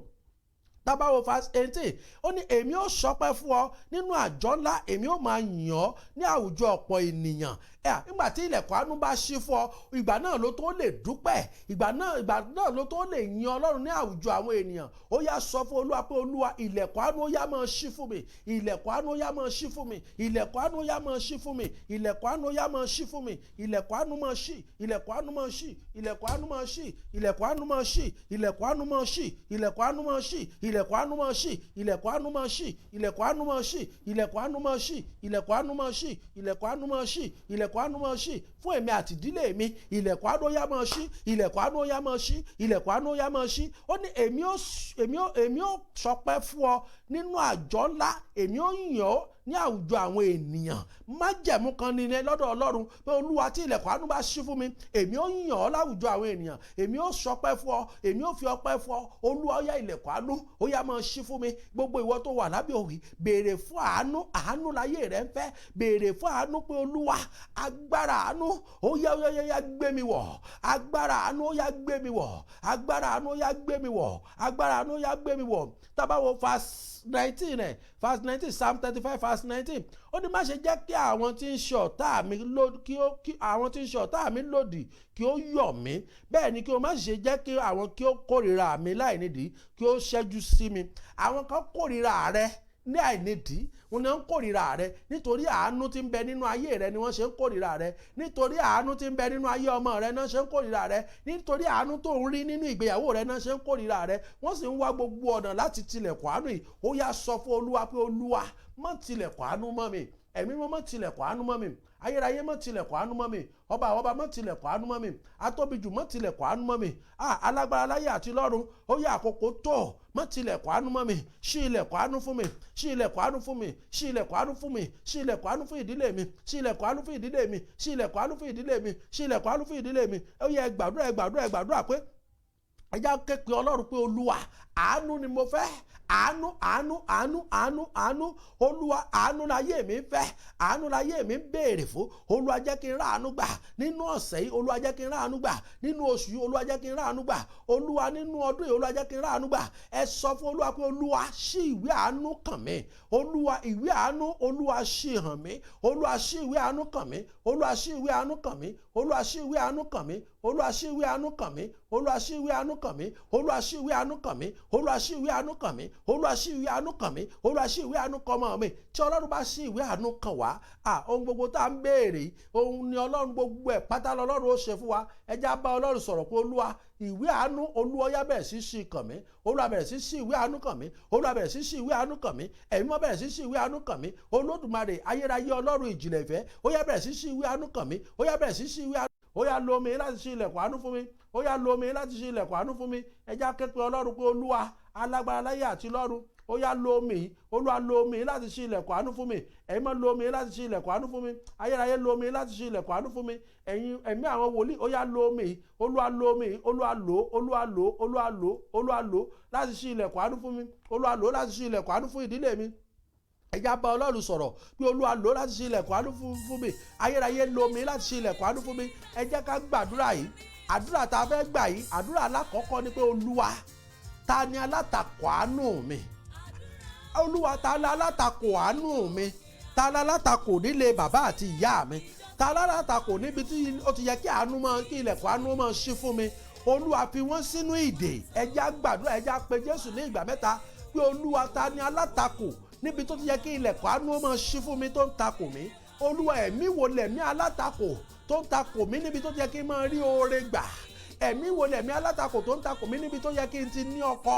Tá bá wo verse 18, ó ní, èmi ó sọpẹ́ fún ọ nínú àjọ ńlá, èmi ó máa yìn ọ́ ní àwùjọ ọ̀pọ̀ ènìyàn. Ẹ nígbà tí ilẹ̀kùn àánú bá ṣí fún ọ, ìgbà náà ló tó lè dúpẹ́, ìgbà náà ló tó lè yin Ọlọ́run ní àwùjọ àwọn ènìyàn. Ó yá, sọ fún Olúwa pé, Olúwa, ilẹ̀kùn àánú, ó yá, máa ṣí fún mi. Ilẹ̀kùn àánú, ó yá, máa ṣí fún mi. Ilẹ̀kùn àánú, ó yá, máa ṣí fún mi. Ilẹ̀kùn àánú, ó yá, máa ṣí fún mi. Ilẹ̀kùn àánú, máa ṣí. Ilẹ̀kùn àánú, máa ṣí. Ilẹ̀kùn àánú, máa ṣí. Ilẹ̀kùn àánú, máa ṣí. Ilẹ̀kùn àánú, máa ṣí. Ilẹ̀kùn àánú, máa ṣí. Ilẹ̀kùn àánú, máa ṣí. Ilẹ̀kùn àánú, máa ṣí. Ilẹ̀kùn àánú, máa ṣí. Ilẹ̀kùn àánú, máa ṣí. Ilẹ̀kùn àánú, máa ṣí. Ilẹ̀kùn àánú, máa ṣí. Ilẹ̀kùn àánú, máa ṣí fún èmi àti ìdílé mi. Ilẹ̀kùn àánú, ó yá, máa ṣí. Ilẹ̀kùn àánú, ó yá, máa ṣí. Ilẹ̀kùn àánú, ó yá, máa ṣí. Ó ní, èmi ó sọpẹ́ fún ọ nínú àjọ ńlá, èmi ó yìn ọ́ ní àwùjọ àwọn ènìyàn. Májẹ̀mú kan ní lọ́dọ̀ Ọlọ́run pé, Olúwa, tí ilẹ̀kùn àánú bá ṣí fún mi, èmi ó yìn ọ́ láwùjọ àwọn ènìyàn, èmi ó sọpẹ́ fún ọ, èmi ó fi ọpẹ́ fún ọ. Olúwa, ó yá, ilẹ̀kùn àánú, ó yá, máa ṣí fún mi. Gbogbo ìwọ tó wà lábẹ́ òwe, béèrè fún àánú. Àánú láyé rẹ ń fẹ́. Béèrè fún àánú pé, Olúwa, agbára àánú, ó yá, ó yá, yá, gbé mi wọ̀. Agbára àánú, ó yá, gbé mi wọ̀. Agbára àánú, ó yá, gbé mi wọ̀. Agbára àánú, ó yá, gbé mi wọ̀. Tá bá wo verse 19 ẹ̀, verse 19, Psalm 35 verse 19, ó ní, má ṣe jẹ́ kí àwọn tí ń ṣe ọ̀tá mi kí ó kí àwọn tí ń ṣe ọ̀tá mi lòdì kí ó yọ̀ mí, bẹ́ẹ̀ ni kí o má ṣe jẹ́ kí àwọn kí ó kórìíra mi láì nídìí kí ó ṣẹ́jú sí mi. Àwọn kan kórìíra rẹ ní àìnídìí. Wọn náà ń kórìíra rẹ nítorí àánú tí ń bẹ nínú ayé rẹ ni wọ́n ṣe ń kórìíra rẹ. Nítorí àánú tí ń bẹ nínú ayé ọmọ rẹ náà ṣe ń kórìíra rẹ. Nítorí àánú tó ń rí nínú ìgbéyàwó rẹ náà ṣe ń kórìíra rẹ. Wọ́n sì ń wá gbogbo ọ̀nà láti tilẹ̀kùn àánú yìí. Ó yá, sọ fún Olúwa pé, Olúwa, má tilẹ̀kùn àánú mọ́ mi. Ẹ̀mí mọ́, má tilẹ̀kùn àánú mọ́ mi. Ayérayé, má tilẹ̀kùn àánú mọ́ mi. Ọba àwọn ọba, má tilẹ̀kùn àánú mọ́ mi. Atóbijù, má tilẹ̀kùn àánú mọ́ mi. Alágbára láyé àti lọ́run, ó yá, àkókò tó, má tilẹ̀kùn àánú mọ́ mi. Ṣí ilẹ̀kùn àánú fún mi. Ṣí ilẹ̀kùn àánú fún mi. Ṣí ilẹ̀kùn àánú fún mi. Ṣí ilẹ̀kùn àánú fún ìdílé mi. Ṣí ilẹ̀kùn àánú fún ìdílé mi. Ṣí ilẹ̀kùn àánú fún ìdílé mi. Ṣí ilẹ̀kùn àánú fún ìdílé mi. Ó yá, ẹ gbàdúrà, ẹ gbàdúrà, ẹ gbàdúrà pé ẹ já képe Ọlọ́run pé, Olúwa, àánú ni mo fẹ́. Àánú, àánú, àánú, àánú, àánú. Olúwa, àánú láyé mi ń fẹ́, àánú láyé mi ń béèrè fún. Olúwa, jẹ́ kí n rà àánú gbà nínú ọ̀sẹ̀ yìí. Olúwa, jẹ́ kí n rà àánú gbà nínú oṣù yìí. Olúwa, jẹ́ kí n rà àánú gbà. Olúwa, nínú ọdún yìí, Olúwa, jẹ́ kí n rà àánú gbà. Ẹ sọ fún Olúwa pé, Olúwa, ṣí ìwé àánú kàn mí. Olúwa, ìwé àánú, Olúwa, ṣí hàn mí. Olúwa, ṣí ìwé àánú kàn mí. Olúwa, ṣí ìwé àánú kàn mí. Olúwa, ṣí ìwé àánú kàn mí. Olúwa, ṣí ìwé àánú kàn mí. Olúwa, ṣí ìwé àánú kàn mí. Olúwa, ṣí ìwé àánú kàn mí. Olúwa ṣí ìwé àánú kàn mí. Olúwa ṣí ìwé àánú kàn mí. Olúwa ṣí ìwé àánú kàn ọmọ mi. Tí Ọlọ́run bá ṣí ìwé àánú kàn wá, à ohun gbogbo tá à ń béèrè, ohun ni Ọlọ́run gbogbo ẹ̀ pátá lọ́lọ́run ó ṣe fún wa. Ẹ jẹ́ á bá Ọlọ́run sọ̀rọ̀ pé Olúwa, ìwé àánú, Olúwa yá bẹ̀rẹ̀ sí ṣí kàn mí. Olúwa bẹ̀rẹ̀ sí ṣí ìwé àánú kàn mí. Olúwa bẹ̀rẹ̀ sí ṣí ìwé àánú kàn mí. Ẹ̀mí mọ́ bẹ̀rẹ̀ sí ṣí ìwé àánú kàn mí. Olódùmarè ayérayé, Ọlọ́run ìjìnlẹ̀ ìfẹ́, ó yá bẹ̀rẹ̀ sí ṣí ìwé àánú kàn mí. Ó yá bẹ̀rẹ̀ sí ṣí ìwé àánú. Ó yá lo omi láti ṣí ilẹ̀kùn àánú fún mi. Ó yá lo omi láti ṣí ilẹ̀kùn àánú fún mi. Ẹ jẹ́ á ké pe Ọlọ́run pé Olúwa alágbára láyé àti lọ́run, ó yá lo omi. Olúwa, lo omi láti ṣí ilẹ̀kùn àánú fún mi. Ẹ̀yin mọ́, lo omi láti ṣí ilẹ̀kùn àánú fún mi. Ayérayé, lo omi láti ṣí ilẹ̀kùn àánú fún mi. Ẹ̀yin ẹ̀mí àwọn wòlíì, ó yá lo omi. Olúwa, lo omi. Olúwa, lò. Olúwa, lò. Olúwa, lò. Olúwa, lò láti ṣí ilẹ̀kùn àánú fún mi. Olúwa, lò láti ṣí ilẹ̀kùn àánú fún ìdílé mi. Ẹ jẹ́ á bá Ọlọ́run sọ̀rọ̀ pé Olúwa, lò láti ṣí ilẹ̀kùn àánú fún mi. Ayérayé, lo omi láti ṣí ilẹ̀kùn àánú fún mi. Ẹ jẹ́ ká gbàdúrà yìí. Àdúrà tá a fẹ́ gbà yìí, àdúrà alákọ̀ọ́kọ́ ni pé Olúwa, ta ni alátakò àánú mi? Olúwa, ta ni alátakò àánú mi? Ta ni alátakò nílé bàbá àti ìyá mi? Ta ni alátakò níbi tí ó ti yẹ kí àánú máa, kí ilẹ̀kùn àánú máa ṣí fún mi? Olúwa, fi wọ́n sínú ìdè. Ẹ jẹ́ á gbàdúrà. Ẹ jẹ́ á pe Jésù ní ìgbà mẹ́ta pé Olúwa, ta ni alátakò níbi tó ti yẹ kí ilẹ̀kùn àánú máa ṣí fún mi tó ń takò mí? Olúwa, ẹ̀mí wo lẹ̀mí alátakò tó ń takò mí níbi tó ti yẹ kí n máa rí oore gbà? Ẹ̀mí wo lẹ̀mí alátakò tó ń takò mí níbi tó yẹ kí n ti ní ọkọ?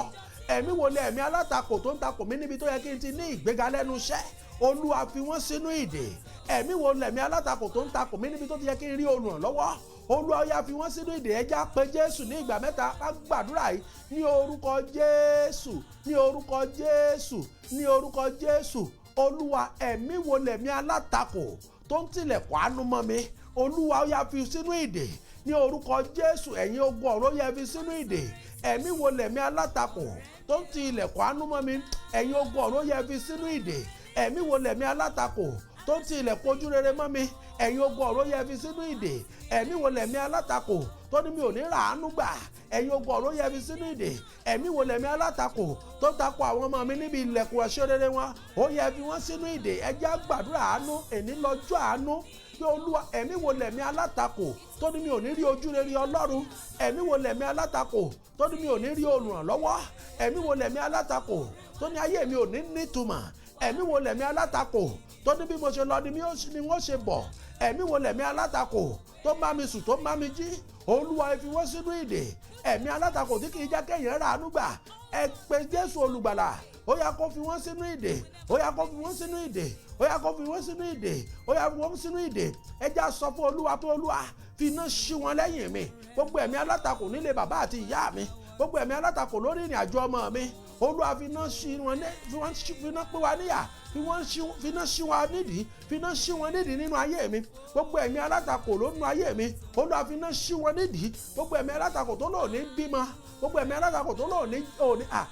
Ẹ̀mí wo lẹ̀mí alátakò tó ń takò mí níbi tó yẹ kí n ti ní ìgbéga lẹ́nu iṣẹ́? Olúwa, fi wọ́n sínú ìdè. Ẹ̀mí wo lẹ̀mí alátakò tó ń takò mí níbi tó ti yẹ kí n rí olùrànlọ́wọ́? Olúwa, yá fi wọ́n sínú ìdè. Ẹ jẹ́ á pe Jésù ní ìgbà mẹ́ta ká gbàdúrà yìí. Ní orúkọ Jésù, ní orúkọ Jésù, ní orúkọ Jésù. Olúwa, ẹ̀mí wo lẹ̀mí alátakò tó ń tilẹ̀kùn àánú mọ́ mi? Olúwa, ó yá fi sínú ìdè ní orúkọ Jésù. Ẹ̀yin ogun ọ̀run, ó yá fi sínú ìdè. Ẹ̀mí wo lẹ̀mí alátakò tó ń ti ilẹ̀kùn àánú mọ́ mi? Ẹ̀yin ogun ọ̀run, ó yá fi sínú ìdè. Ẹ̀mí wo lẹ̀mí alátakò tó ń ti ilẹ̀kùn ojú rere mọ́ mi? Ẹ̀yin ogun ọ̀run, ó yá fi sínú ìdè. Ẹ̀mí wo lẹ̀mí alátakò tó ní mi ò ní ràánú gbà? Ẹ̀yin ogun ọ̀run, ó yá fi sínú ìdè. Ẹ̀mí wo lẹ̀mí alátakò tó ń takò àwọn ọmọ mi níbi ilẹ̀kùn ẹ̀ṣọ́ rere wọn? Ó yá fi wọ́n sínú ìdè. Ẹ jẹ́ á gbàdúrà àánú. Èní lọ́jọ́ àánú pé Olúwa, ẹ̀mí wo lẹ̀mí alátakò tó ní mi ò ní rí ojú rere Ọlọ́run? Ẹ̀mí wo lẹ̀mí alátakò tó ní mi ò ní rí olùrànlọ́wọ́? Ẹ̀mí wo lẹ̀mí alátakò tó ní ayé mi ò ní nítumọ̀? Ẹ̀mí wo lẹ̀mí alátakò tó ní bí mo ṣe lọ ni wọ́n ṣe bọ̀? Ẹ̀mí wo lẹ̀mí alátakò tó bá mi sùn, tó bá mi jí? Olúwa, ẹ fi wọ́n sínú ìdè. Ẹ̀mí alátakò tí kì í jẹ́ kéèyàn ràánú gbà, ẹ pe Jésù olùgbàlà, ó yá kó fi wọ́n sínú ìdè. Ó yá kó fi wọ́n sínú ìdè. Ó yá kó fi wọ́n sínú ìdè. Ó yá fi wọ́n sínú ìdè. Ẹ já sọ fún Olúwa pé Olúwa, fi iná ṣí wọn lẹ́yìn mi. Gbogbo ẹ̀mí alátakò nílé bàbá àti ìyá mi, gbogbo ẹ̀mí alátakò lórí ìrìn àjò ọmọ mi, Olúwa, fi iná ṣí wọn ní, fi wọ́n fi iná pín wa níyà, fi wọ́n ṣí, fi iná ṣí wọn nídìí, fi iná ṣí wọn nídìí nínú ayé mi. Gbogbo ẹ̀mí alátakò lónú ayé mi, Olúwa, fi iná ṣí wọn nídìí. Gbogbo ẹ̀mí alátakò tó lò ní bímọ, gbogbo ẹ̀mí alátakò tó lò ní òní à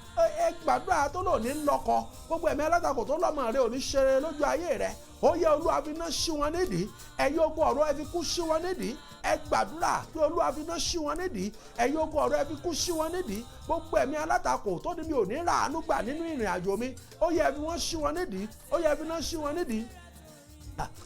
ẹ gbàdúrà, tó lò ní lọ́kọ, gbogbo ẹ̀mí alátakò tó lọ́mọ rẹ ò ní ṣeré lójú ayé rẹ, ó yẹ Olúwa fi iná ṣí wọn nídìí. Ẹ̀yin ogun ọ̀run, ẹ fi kú ṣí wọn nídìí. Ẹ gbàdúrà pé Olúwa fi iná ṣí wọn nídìí. Ẹ̀yin ogun ọ̀run, ẹ fi kú ṣí wọn nídìí. Gbogbo ẹ̀mí alátakò tó ní mi ò ní ràánú gbà nínú ìrìn àjò mi, ó yẹ fi wọ́n ṣí wọn nídìí. Ó yẹ fi iná ṣí wọn nídìí.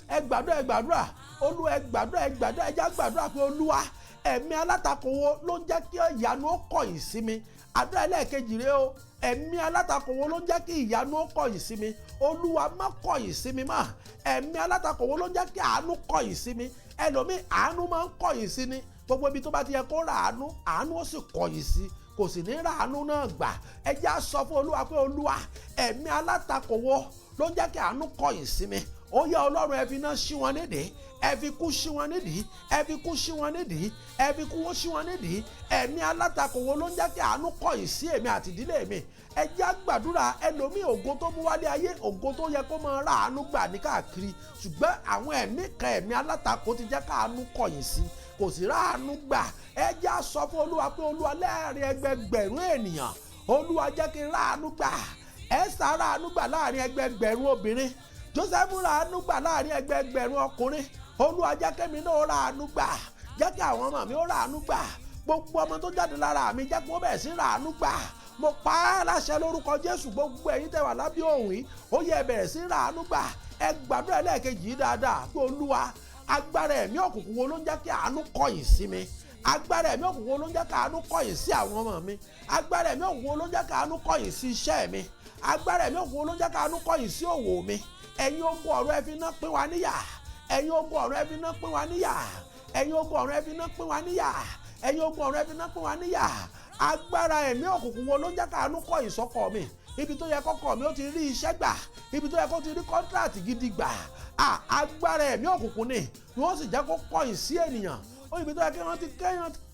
Ẹ gbàdúrà, ẹ gbàdúrà. Olúwa, ẹ gbàdúrà, ẹ gbàdúrà. Ẹ já gbàdúrà pé Olúwa, ẹ̀mí alátakò wo ló ń jẹ́ kí ìyanu ó kọ̀yìn sí mi? Àdúrà ẹlẹ́ẹ̀kejì rèé o. Ẹ̀mí alátakò wo ló ń jẹ́ kí ìyanu ó kọ̀yìn sí mi? Olúwa, má kọ̀yìn sí mi mọ́. Ẹ̀mí alátakò wo ló ń jẹ́ kí àánú kọ̀yìn sí mi? Ẹlòmíì, àánú máa ń kọ̀yìn sí ni. Gbogbo ibi tó bá ti yẹ kó ra àánú, àánú ó sì kọ̀yìn sí, kò sì ní ra àánú náà gbà. Ẹ jẹ́ á sọ fún Olúwa pé Olúwa, ẹ̀mí alátakò wo ló ń jẹ́ kí àánú kọ̀yìn sí mi? Ó yẹ Ọlọ́run, ẹ fi iná ṣí wọn nídìí. Ẹ fi kú ṣí wọn nídìí. Ẹ fi kú ṣí wọn nídìí. Ẹ fi kú ṣí wọn nídìí. Ẹ̀mí alátakò wo ló ń jẹ́ kí àánú kọ̀yìn sí èmi àti ìdílé mi? Ẹ jẹ́ á gbàdúrà. Ẹlòmíì, ògo tó mú wálé ayé, ògo tó yẹ kó máa ra àánú gbà ní káàkiri, ṣùgbọ́n àwọn ẹ̀mí kan, ẹ̀mí alátakò ti jẹ́ káàánú kọ̀yìn sí, kò sì ra àánú gbà. Ẹ jẹ́ á sọ fún Olúwa pé Olúwa, láàrin ẹgbẹgbẹ̀rún ènìyàn, Olúwa, jẹ́ kí n ra àánú gbà. Ẹ́sítà ra àánú gbà láàrin ẹgbẹgbẹ̀rún obìnrin. Joseph ra àánú gbà láàrin ẹgbẹgbẹ̀rún ọkùnrin. Olúwa, jẹ́ kémi náà ra àánú gbà. Jẹ́ kí àwọn ọmọ mi ó ra àánú gbà. Gbogbo ọmọ tó jáde lára mi, jẹ́ kí wọ́n bẹ̀rẹ̀ sí ra àánú gbà. Mo pa á láṣẹ lórúkọ Jésù, gbogbo ẹ̀yin tẹ́ wà lábẹ́ òun yìí, ó yẹ bẹ̀rẹ̀ sí ra àánú gbà. Ẹ gbàdúrà ẹlẹ́ẹ̀kejì yìí dáadáa pé Olúwa, agbára ẹ̀mí òkùnkùn wo ló ń jẹ́ kí àánú kọ̀yìn sí mi? Agbára ẹ̀mí òkùnkùn wo ló ń jẹ́ káàánú kọ̀yìn sí àwọn ọmọ mi? Agbára ẹ̀mí òkùnkùn wo ló ń jẹ́ káàánú kọ̀yìn sí iṣẹ́ mi? Agbára ẹ̀mí òkùnkùn wo ló ń jẹ́ káàánú kọ̀yìn sí òwò mi? Ẹ̀yin ogun ọ̀run, ẹ fi iná pín wa níyà. Ẹ̀yin ogun ọ̀run, ẹ fi iná pín wa níyà. Ẹ̀yin ogun ọ̀run, ẹ fi iná pín wa níyà. Ẹ̀yin ogun ọ̀run, ẹ fi iná pín wa níyà. Agbára ẹ̀mí òkùnkùn wo ló ń jẹ́ káàánú kọ̀yìn sọ́kọ mi? Ibi tó yẹ kọ́kọ́ mi ó ti rí iṣẹ́ gbà, ibi tó yẹ kó ti rí contract gidi gbà, agbára ẹ̀mí òkùnkùn ni wọ́n sì jẹ́ kó kọ̀yìn sí ènìyàn. Ó ibi tó yẹ kí wọ́n ti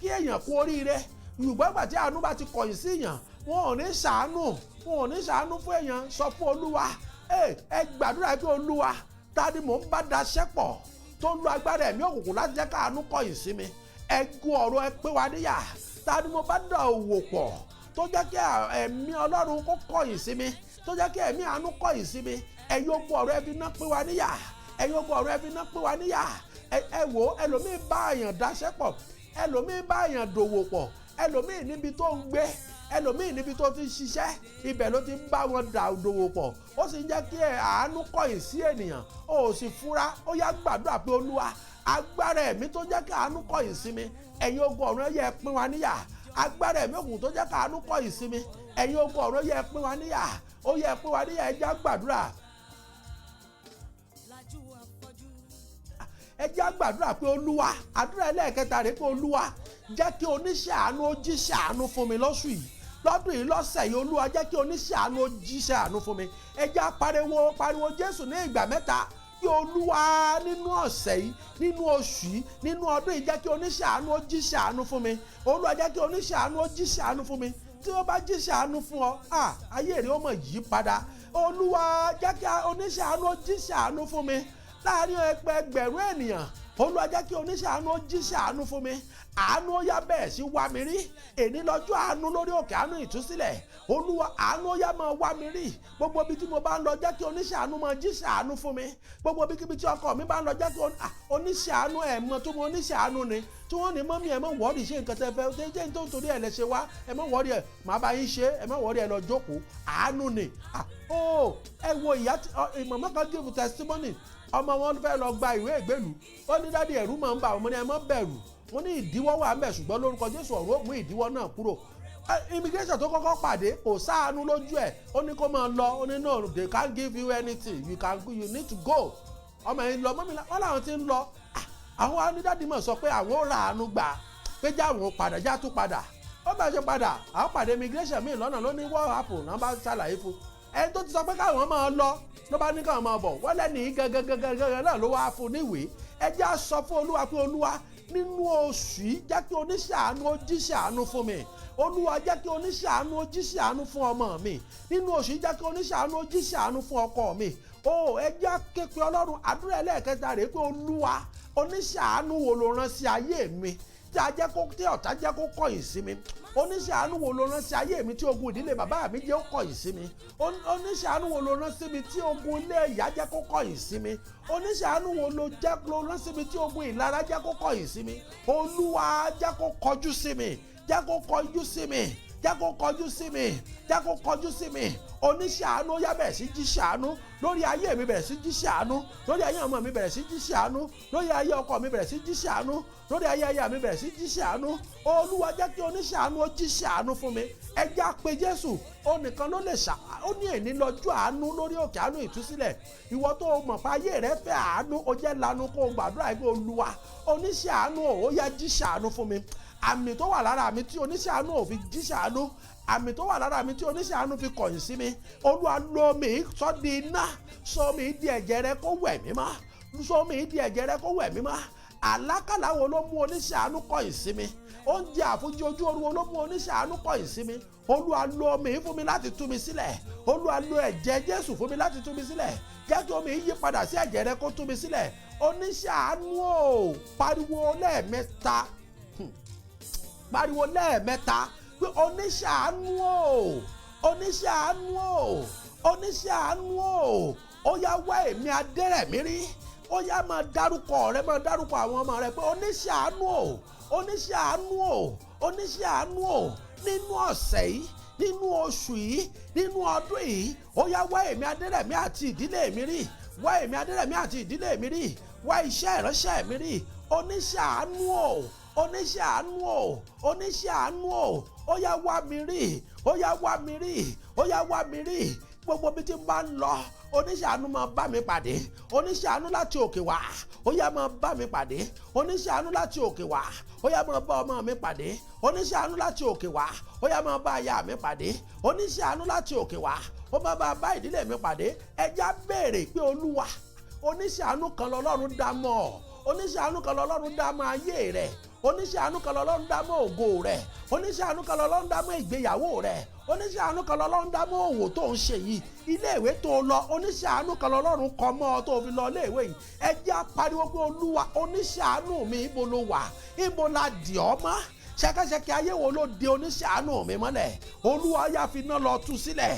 kí èèyàn kú oríire, ṣùgbọ́n ìgbà tí àánú bá ti kọ̀yìn sí èèyàn, wọn ò ní ṣàánú, wọn ò ní ṣàánú fún èèyàn. Sọ fún Olúwa, ẹ gbàdúrà pé, Olúwa, ta ni mò ń bá daṣẹ́ pọ̀ tó ń lo agbára ẹ̀mí òkùnkùn láti jẹ́ káàánú kọ̀yìn sí mi? Ẹ gun ọ̀rọ̀, ẹ pé wa níyà. Ta ni mo bá dà òwò pọ̀ tó jẹ́ kí ẹ̀mí Ọlọ́run kó kọ̀yìn sí mi, tó jẹ́ kí ẹ̀mí àánú kọ̀yìn sí mi? Ẹ̀yin ogun ọ̀run, ẹ fi iná pín wa níyà. Ẹ̀yin ogun ọ̀run, ẹ fi iná pín wa níyà. Ẹ wò ó, ẹlòmíín bá èèyàn daṣẹ́ pọ̀, ẹlòmíín bá èèyàn dòwò pọ̀, ẹlòmíín níbi tó ń gbé, ẹlòmíín níbi tó ti ń ṣiṣẹ́, ibẹ̀ ló ti ń bá wọn dà dòwò pọ̀, ó sì ń jẹ́ kí àánú kọ̀yìn sí ènìyàn, ó sì fura. Ó yá, gbàdúrà pé, Olúwa, agbára ẹ̀mí tó jẹ́ kí àánú kọ̀yìn sí mi, ẹ̀yin ogun ọ̀run, ẹ yẹ pín wa níyà. Agbára ẹ̀mí òkùnkùn tó jẹ́ kí àánú kọ̀yìn sí mi, ẹ̀yin ogun ọ̀run, yẹ pín wa níyà. Ó yẹ pín wa níyà. Ẹ jẹ́ á gbàdúrà. Lajú afọ́jú. Ẹ jẹ́ á gbàdúrà pé, Olúwa, àdúrà ẹlẹ́ẹ̀kẹta rèé pé, Olúwa, jẹ́ kí oníṣẹ́ àánú ó jíṣẹ́ àánú fún mi lọ́sù yìí, lọ́dún yìí, lọ́sẹ̀ yìí. Olúwa, jẹ́ kí oníṣẹ́ àánú ó jíṣẹ́ àánú fún mi. Ẹ jẹ́ á pariwo, pariwo Jésù ní ìgbà mẹ́ta kí Olúwa, nínú ọ̀sẹ̀ yìí, nínú oṣù yìí, nínú ọdún yìí, jẹ́ kí oníṣẹ́ àánú ó jíṣẹ́ àánú fún mi. Olúwa, jẹ́ kí oníṣẹ́ àánú ó jíṣẹ́ àánú fún mi. Tí ó bá jíṣẹ́ àánú fún ọ, ayé rẹ̀ ó mọ̀ yí padà. Olúwa, jẹ́ kí oníṣẹ́ àánú ó jíṣẹ́ àánú fún mi láàrin ẹgbẹẹgbẹ̀rún ènìyàn. Olúwa, jẹ́ kí oníṣẹ́ àánú ó jíṣẹ́ àánú fún mi. Àánú, ó yá, bẹ́ẹ̀ sí wá mi rí. Èní lọ́jọ́ àánú lórí òkè àánú ìtúsílẹ̀. Olúwa, àánú, ó yá, máa wá mi rí. Gbogbo ibi tí mo bá ń lọ, jẹ́ kí oníṣẹ́ àánú máa jíṣẹ́ àánú fún mi. Gbogbo ibikíbi tí ọkọ mi bá ń lọ, jẹ́ kí oníṣẹ́ àánú, ẹ̀ mọ tó mọ oníṣẹ́ àánú ni tí wọ́n ní, "Mummy, ẹ̀ mọ̀ worry, ṣé nǹkan tẹ́ fẹ́ ṣe tó ń torí ẹ̀ lẹ ṣe wá? Ẹ̀ mọ̀ worry, ẹ̀ màá bá yín ṣe, ẹ̀ mọ̀ worry, ẹ̀ lọ jókòó." Àánú ni. Ó ẹ wo ìyá màmá kan give testimony. Ọmọ wọn fẹ́ lọ gba ìwé ìgbélú. Ó ní, "Daddy, ẹ̀rù máa ń bà wọ́n." Mo ní, "Ẹ má bẹ̀rù." Mo ní ìdíwọ́ wà ńbẹ̀, ṣùgbọ́n lórúkọ Jésù, ọ̀run ó mú ìdíwọ́ náà kúrò. Immigration tó kọ́kọ́ pàdé, kò sáànú lójú ẹ̀, ó ní kó máa lọ. Ó ní, "No, they can't give you anything. You can you need to go." Ọmọ yẹn lọ. Mummy wọn làwọn ti ń lọ. Àwọn onídàdí mọ̀ sọ pé àwọn ò ra àánú gbà pé já àwọn padà, já tún padà. Ó bá ṣe padà, àwọn pàdé immigration míì lọ́nà. Ló ní, "What happen?" Náà bá ṣàlàyé fún ẹni tó ti sọ pé káwọn máa lọ, ló bá ní káwọn máa bọ̀. Wọ́n lẹ́nu gangan gangan gangan náà ló wá fún níwèé. Ẹ jẹ́ á sọ fún Olúwa pé, Olúwa, nínú oṣù yìí, jẹ́ kí oníṣẹ́ àánú ó jíṣẹ́ àánú fún mi. Olúwa, jẹ́ kí oníṣẹ́ àánú ó jíṣẹ́ àánú fún ọmọ mi. Nínú oṣù yìí, jẹ́ kí oníṣẹ́ àánú ó jíṣẹ́ àánú fún ọkọ mi. Ó ẹ jẹ́ á ké pe Ọlọ́run. Àdúrà ẹlẹ́ẹ̀kẹta rèé pé, Olúwa, oníṣẹ́ àánú wo ló rán sí ayé mi tí a jẹ́ kó tí ọ̀tá jẹ́ kó kọ̀yìn sí mi? Oníṣẹ́ àánú wo ló rán sí ayé mi tí ogun ìdílé bàbá mi jẹ́ ó kọ̀yìn sí mi? Oníṣẹ́ àánú wo ló rán sí mi tí ogun ilé ìyá jẹ́ kó kọ̀yìn sí mi? Oníṣẹ́ àánú wo ló jẹ́ ló rán sí mi tí ogun ìlara jẹ́ kó kọ̀yìn sí mi? Olúwa, jẹ́ kó kọjú sí mi, jẹ́ kó kọjú sí mi, jẹ́ kó kọjú sí mi, jẹ́ kó kọjú sí mi. Oníṣẹ́ àánú, yá, bẹ̀rẹ̀ sí jíṣẹ́ àánú lórí ayé mi, bẹ̀rẹ̀ sí jíṣẹ́ àánú lórí ayé ọmọ mi, bẹ̀rẹ̀ sí jíṣẹ́ àánú lórí ayé ọkọ mi, bẹ̀rẹ̀ sí jíṣẹ́ àánú lórí ayé aya mi, bẹ̀rẹ̀ sí jíṣẹ́ àánú. Olúwa, jẹ́ kí oníṣẹ́ àánú ó jíṣẹ́ àánú fún mi. Ẹ jẹ́ á pe Jésù, ó nìkan ló lè ṣà. Ó ní èní lọ́jọ́ àánú lórí òkè àánú ìtúsílẹ̀. Ìwọ tó o mọ̀ pé ayé rẹ fẹ́ àánú, ó jẹ́ lanu kó o gbàdúrà pé, Olúwa, oníṣẹ́ àánú, ó yá, jíṣẹ́ àánú fún mi. Àmì tó wà lára mi tí oníṣẹ́ àánú ò fi jíṣẹ́ àánú, àmì tó wà lára mi tí oníṣẹ́ àánú fi kọ̀yìn sí mi, Olúwa, lo mi sọ di iná, sọ mi di ẹ̀jẹ̀ rẹ kó wẹ̀ mí mọ́, sọ mi di ẹ̀jẹ̀ rẹ kó wẹ̀ mí mọ́. Àlákàlà wo ló mú oníṣẹ́ àánú kọ̀yìn sí mi? Oúnjẹ àfúnjẹ ojú oorun wo ló mú oníṣẹ́ àánú kọ̀yìn sí mi? Olúwa, lo omi fún mi láti tú mi sílẹ̀. Olúwa, lo ẹ̀jẹ̀ Jésù fún mi láti tú mi sílẹ̀. Jẹ́ kí omi yí padà sí ẹ̀jẹ̀ rẹ kó tú mi sílẹ̀. Oníṣẹ́ àánú o, pariwo lẹ́ẹ̀mẹ́ta, pariwo lẹ́ẹ̀mẹ́ta pé, oníṣẹ́ àánú o, oníṣẹ́ àánú o, oníṣẹ́ àánú o, ó yá, wá èmi Adẹ́rẹ̀mí rí. Ó yá, máa dárúkọ rẹ, máa dárúkọ àwọn ọmọ rẹ pé, oníṣẹ́ àánú o, oníṣẹ́ àánú o, oníṣẹ́ àánú o, nínú ọ̀sẹ̀ yìí, nínú oṣù yìí, nínú ọdún yìí, ó yá, wá èmi Adẹ́rẹ̀mí àti ìdílé mi rí, wá èmi Adẹ́rẹ̀mí àti ìdílé mi rí, wá iṣẹ́ ìránṣẹ́ mi rí. Oníṣẹ́ àánú o. Oníṣẹ́ àánú o, oníṣẹ́ àánú o, ó yá wá mi rí, ó yá wá mi rí, ó yá wá mi rí. Gbogbo bí tí n bá ń lọ, oníṣẹ́ àánú máa bá mi pàdé. Oníṣẹ́ àánú láti òkè wá, ó yá máa bá mi pàdé. Oníṣẹ́ àánú láti òkè wá, ó yá máa bá ọmọ mi pàdé. Oníṣẹ́ àánú láti òkè wá, ó yá máa bá aya mi pàdé. Oníṣẹ́ àánú láti òkè wá, ó máa bá ìdílé mi pàdé. Ẹja béèrè pé Olúwa, oníṣẹ́ àánú kan lọ́lọ́run dá mọ́ ọ, oníṣẹ́ àánú kan lọ́lọ́run dá mọ́ ayé rẹ̀, oníṣẹ́ àánú kan lọ́lọ́run dá mọ́ ògo rẹ̀, oníṣẹ́ àánú kan lọ́lọ́run dá mọ́ ìgbéyàwó rẹ̀, oníṣẹ́ àánú kan lọ́lọ́run dá mọ́ òwò tó ń ṣe yìí, iléèwé tó lọ, oníṣẹ́ àánú kan lọ́lọ́run kọ mọ́ ọ tó fi lọ iléèwé yìí. Ẹ jẹ́ á pariwo pé Olúwa, oníṣẹ́ àánú mi, ibo ló wà? Ibo la dì ọ́ mọ́? Ṣẹ̀kẹ̀ṣẹ̀kẹ̀ ayé wo ló di oníṣẹ́ àánú mi mọ́lẹ̀? Olúwa, yá fi iná lọ tú sílẹ̀.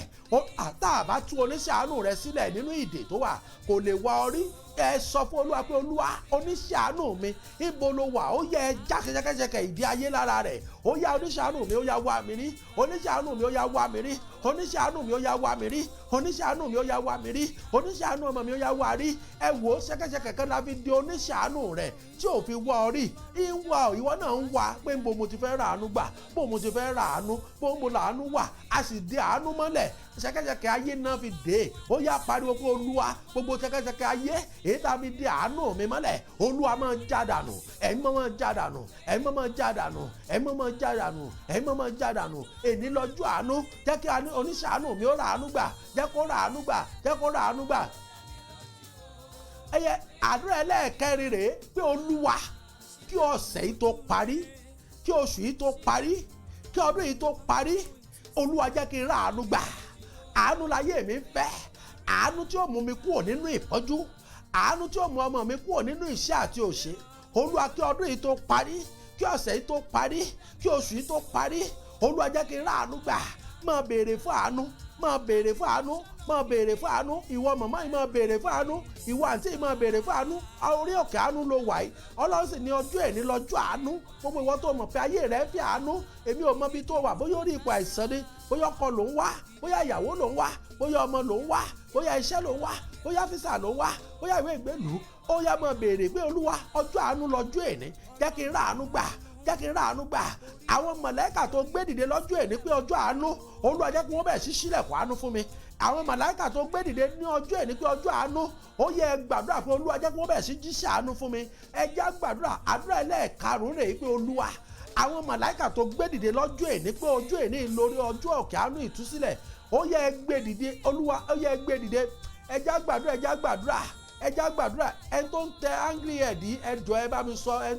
Àtàbá tú oníṣẹ́ àánú rẹ sílẹ̀ nínú ìdè tó wà, kò lè wá ọ rí. Ẹ sọ fún Olúwa pé Olúwa, oníṣẹ́ àánú mi, ibo ló wà? Ó yẹ ẹ já ṣẹ̀kẹ̀ṣẹ̀kẹ̀ ìdí ayé lára rẹ̀. Ó yá, oníṣẹ́ àánú mi, ó yá wá mi rí. Oníṣẹ́ àánú mi, ó yá wá mi rí. Oníṣẹ́ àánú mi, ó yá wá mi rí. Oníṣẹ́ àánú mi, ó yá wá mi rí. Oníṣẹ́ àánú ọmọ mi, ó yá wá rí. Ẹ wò ó, ṣẹ̀kẹ̀ṣẹ̀kẹ̀ kan la fi di oníṣẹ́ àánú rẹ̀ tí ò fi wá ọ rí. Ìwà ìwọ náà ń wá pé nbo mo ti fẹ́ ra àánú gbà, bó mo ti fẹ́ ra àánú, bó mo làánú wà, a sì di àánú mọ́lẹ̀. Ṣẹ̀kẹ̀ṣẹ̀kẹ̀ ayé náà fi dé. Ó yá pariwo pé Olúwa, gbogbo ṣẹ̀kẹ̀ṣẹ̀kẹ̀ ayé èyí tá a fi di àánú mi mọ́lẹ̀, Olúwa máa já dànù, ẹ̀mí máa já dànù, ẹ̀mí máa já dànù, ẹ̀mí máa já dànù, ẹ̀mí máa já dànù. Èní lọ́jọ́ àánú, jẹ́ kí oníṣẹ́ àánú mi ó ra àánú gbà, jẹ́ kó ra àánú gbà, jẹ́ kó ra àánú gbà. Ẹyẹ àdúrà ẹlẹ́ẹ̀kẹrin rèé pé Olúwa, kí ọ̀sẹ̀ yìí tó parí, kí oṣù yìí tó parí, kí ọdún yìí tó parí, Olúwa jẹ́ kí n ra àánú gbà. Àánú láyé mi fẹ́, àánú tí ó mú mi kúrò nínú ìpọ́njú, àánú tí ó mú ọmọ mi kúrò nínú ìṣẹ́ àti òṣè. Olúwa, kí ọdún yìí tó parí, kí ọ̀sẹ̀ yìí tó parí, kí oṣù yìí tó parí, Olúwa jẹ́ kí n ra àánú gbà. Máa béèrè fún àánú, máa béèrè fún àánú, máa béèrè fún àánú. Ìwọ màmá yìí, máa béèrè fún àánú. Ìwọ àǹtí yìí, máa béèrè fún àánú. Orí òkè àánú ló wà yìí. Ọlọ́run sì ní ọjọ́ ẹ̀ ní lọ́jọ́ àánú. Gbogbo ìwọ tó mọ̀ pé ayé rẹ̀ ń fi àánú, èmi ò mọ ibi tó wà, bóyá orí ipò àìsàn ni, bóyá ọkọ ló ń wá, bóyá ìyàwó ló ń wá, bóyá ọmọ ló ń wá, bóyá iṣẹ́ ló ń wá, bóyá físà ló ń wá, bóyá ìwé ìgbélùú, ó yá máa béèrè pé Olúwa, ọjọ́ àánú lọ́jọ́ èní, jẹ́ kí n rà àánú gbà, jẹ́ kí n rà àánú gbà. Àwọn mọ̀lẹ́kà tó gbé dìde lọ́jọ́ èní pé ọjọ́ àánú, Olúwa jẹ́ kí wọ́n bẹ̀rẹ̀ sí ṣílẹ̀kùn àánú fún mi. Àwọn màláìkà tó gbé dìde ní ọjọ́ èní pé ọjọ́ àánú, ó yẹ gbàdúrà fún Olúwa, jẹ́ kí wọ́n bẹ̀rẹ̀ sí jíṣẹ́ àánú fún mi. Ẹ jẹ́ gbàdúrà. Àdúrà ẹlẹ́ẹ̀karùn-ún rèé pé Olúwa, àwọn màláìkà tó gbé dìde lọ́jọ́ èní pé ọjọ́ èní lórí ọjọ́ òkè àánú ìtúsílẹ̀, ó yẹ gbé dìde. Olúwa, ó yẹ gbé dìde. Ẹ jẹ́ gbàdúrà, ẹ jẹ́ gbàdúrà, ẹ jẹ́ gbàdúrà. Ẹni tó ń tẹ angry head, ẹ jọ̀ọ́, ẹ bá mi sọ ẹ.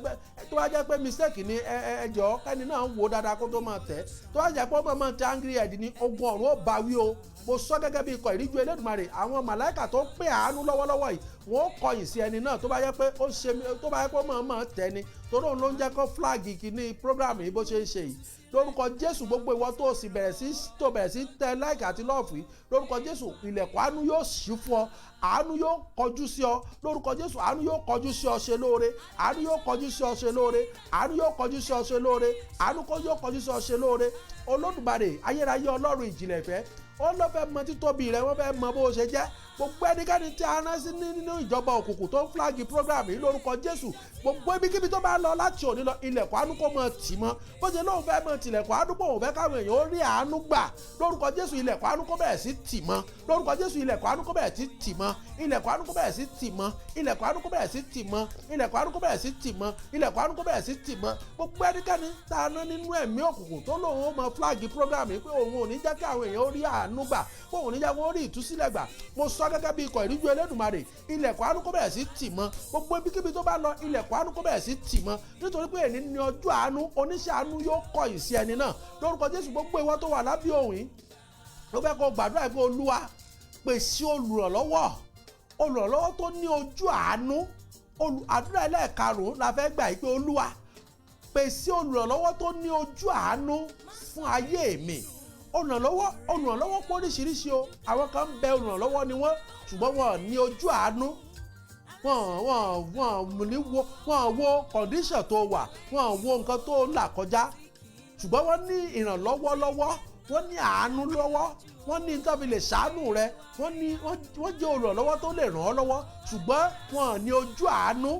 Tó bá jẹ́ pé mistake ni, ẹ jọ̀ọ́, kẹ́ni náà ń wo dáadáa kó tó máa tẹ̀. Tó bá jẹ́ pé ó máa tẹ angry head ni, ogun ọ̀run ó bá wí o. Mo sọ gẹ́gẹ́ bí ikọ̀ ìríjú Elédùmarè, àwọn màláìkà tó ń pè àánú lọ́wọ́lọ́wọ́ yìí, wọ́n ó kọyìn sí ẹni náà tó bá jẹ́ pé ó ṣe, tó bá jẹ́ pé ó máa máa tẹ̀ ni, torí òun ló ń jẹ́ kó flag kìíní program yìí bó ṣe ń ṣe yìí. Lórúkọ Jésù, gbogbo ìwọ tó sì bẹ̀rẹ̀ sí tó bẹ̀rẹ̀ sí tẹ like àti love yìí, lórúkọ Jésù, ilẹ̀kùn àánú yóò ṣí fún ọ, àánú yóò kọjú sí ọ. Lórúkọ Jésù, àánú yóò kọjú sí ọ ṣe lóore, àánú yóò kọjú sí ọ ṣe lóore, àánú yóò kọjú sí ọ ṣe lóore, àánú yóò kọjú sí ọ ṣe lóore. Olódùmarè ayérayé, Ọlọ́run ìjìnlẹ̀ ìfẹ́, ó ló fẹ́ mọ títóbi rẹ, wọ́n fẹ́ mọ bó ṣe jẹ́. Gbogbo ẹnikẹ́ni tí a rán sí nínú ìjọba òkùnkùn tó ń flag program yìí, lórúkọ Jésù, gbogbo ibikíbi tó bá lọ láti òní lọ, ilẹ̀kùn àánú kó mọ tì mọ́. Bó ṣe lóun fẹ́ mọ tìlẹ̀kùn àánú pé òun fẹ́ káwọn èèyàn ó rí àánú gbà, lórúkọ Jésù, ilẹ̀kùn àánú kó bẹ̀rẹ̀ sí tì mọ́. Lórúkọ Jésù, ilẹ̀kùn àánú kó bẹ̀rẹ̀ sí tì mọ́, ilẹ̀kùn àánú kó bẹ̀rẹ̀ sí tì mọ́, ilẹ̀kùn àánú kó bẹ̀rẹ̀ sí tì mọ́, ilẹ̀kùn àánú kó bẹ̀rẹ̀ sí tì mọ́, ilẹ̀kùn àánú kó bẹ̀rẹ̀ sí tì mọ́. Gbogbo ẹnikẹ́ni tá a rán nínú ẹ̀mí òkùnkùn tó lóun ó mọ flag program yìí pé òun ò ní jẹ́ kí àwọn èèyàn ó rí àánú gbà, pé òun ò ní jẹ́ kí wọ́n rí ìtúsílẹ̀ gbà, mo sọ gẹ́gẹ́ bí ikọ̀ ìríjú Elédùmarè, ilẹ̀kùn àánú kó bẹ̀rẹ̀ sí tì mọ́. Gbogbo ibikíbi tó bá lọ, ilẹ̀kùn àánú kó bẹ̀rẹ̀ sí tì mọ́, nítorí pé èní ni ọjọ́ àánú. Oníṣẹ́ àánú yóò kọ̀yìn sí ẹni náà lórúkọ Jésù. Gbogbo ìwọ tó wà lábẹ́ òun yìí ló fẹ́ kó gbàdúrà pé Olúwa, pèsè olùrànlọ́wọ́, olùrànlọ́wọ́ tó ní ojú àánú. Àdúrà ẹlẹ́ẹ̀karùn-ún la fẹ́ gbà yìí pé Olúwa, pèsè olùrànlọ́wọ́ tó ní ojú àánú fún ayé mi. Olùrànlọ́wọ́ pọ̀ oríṣiríṣi o. Àwọn kan ń bẹ, olùrànlọ́wọ́ ni wọ́n, ṣùgbọ́n wọn ò ní ojú àánú. Wọ́n ní wo, wọ́n wo condition tó wà, wọ́n wo nǹkan tó ń là kọjá, ṣùgbọ́n wọ́n ní ìrànlọ́wọ́ lọ́wọ́, wọ́n ní àánú lọ́wọ́, wọ́n ní tó fi lè ṣàánú rẹ, wọ́n ní wọ́n jẹ́ olùrànlọ́wọ́ tó lè ràn ọ́ lọ́wọ́, ṣùgbọ́n wọn ò ní ojú àánú.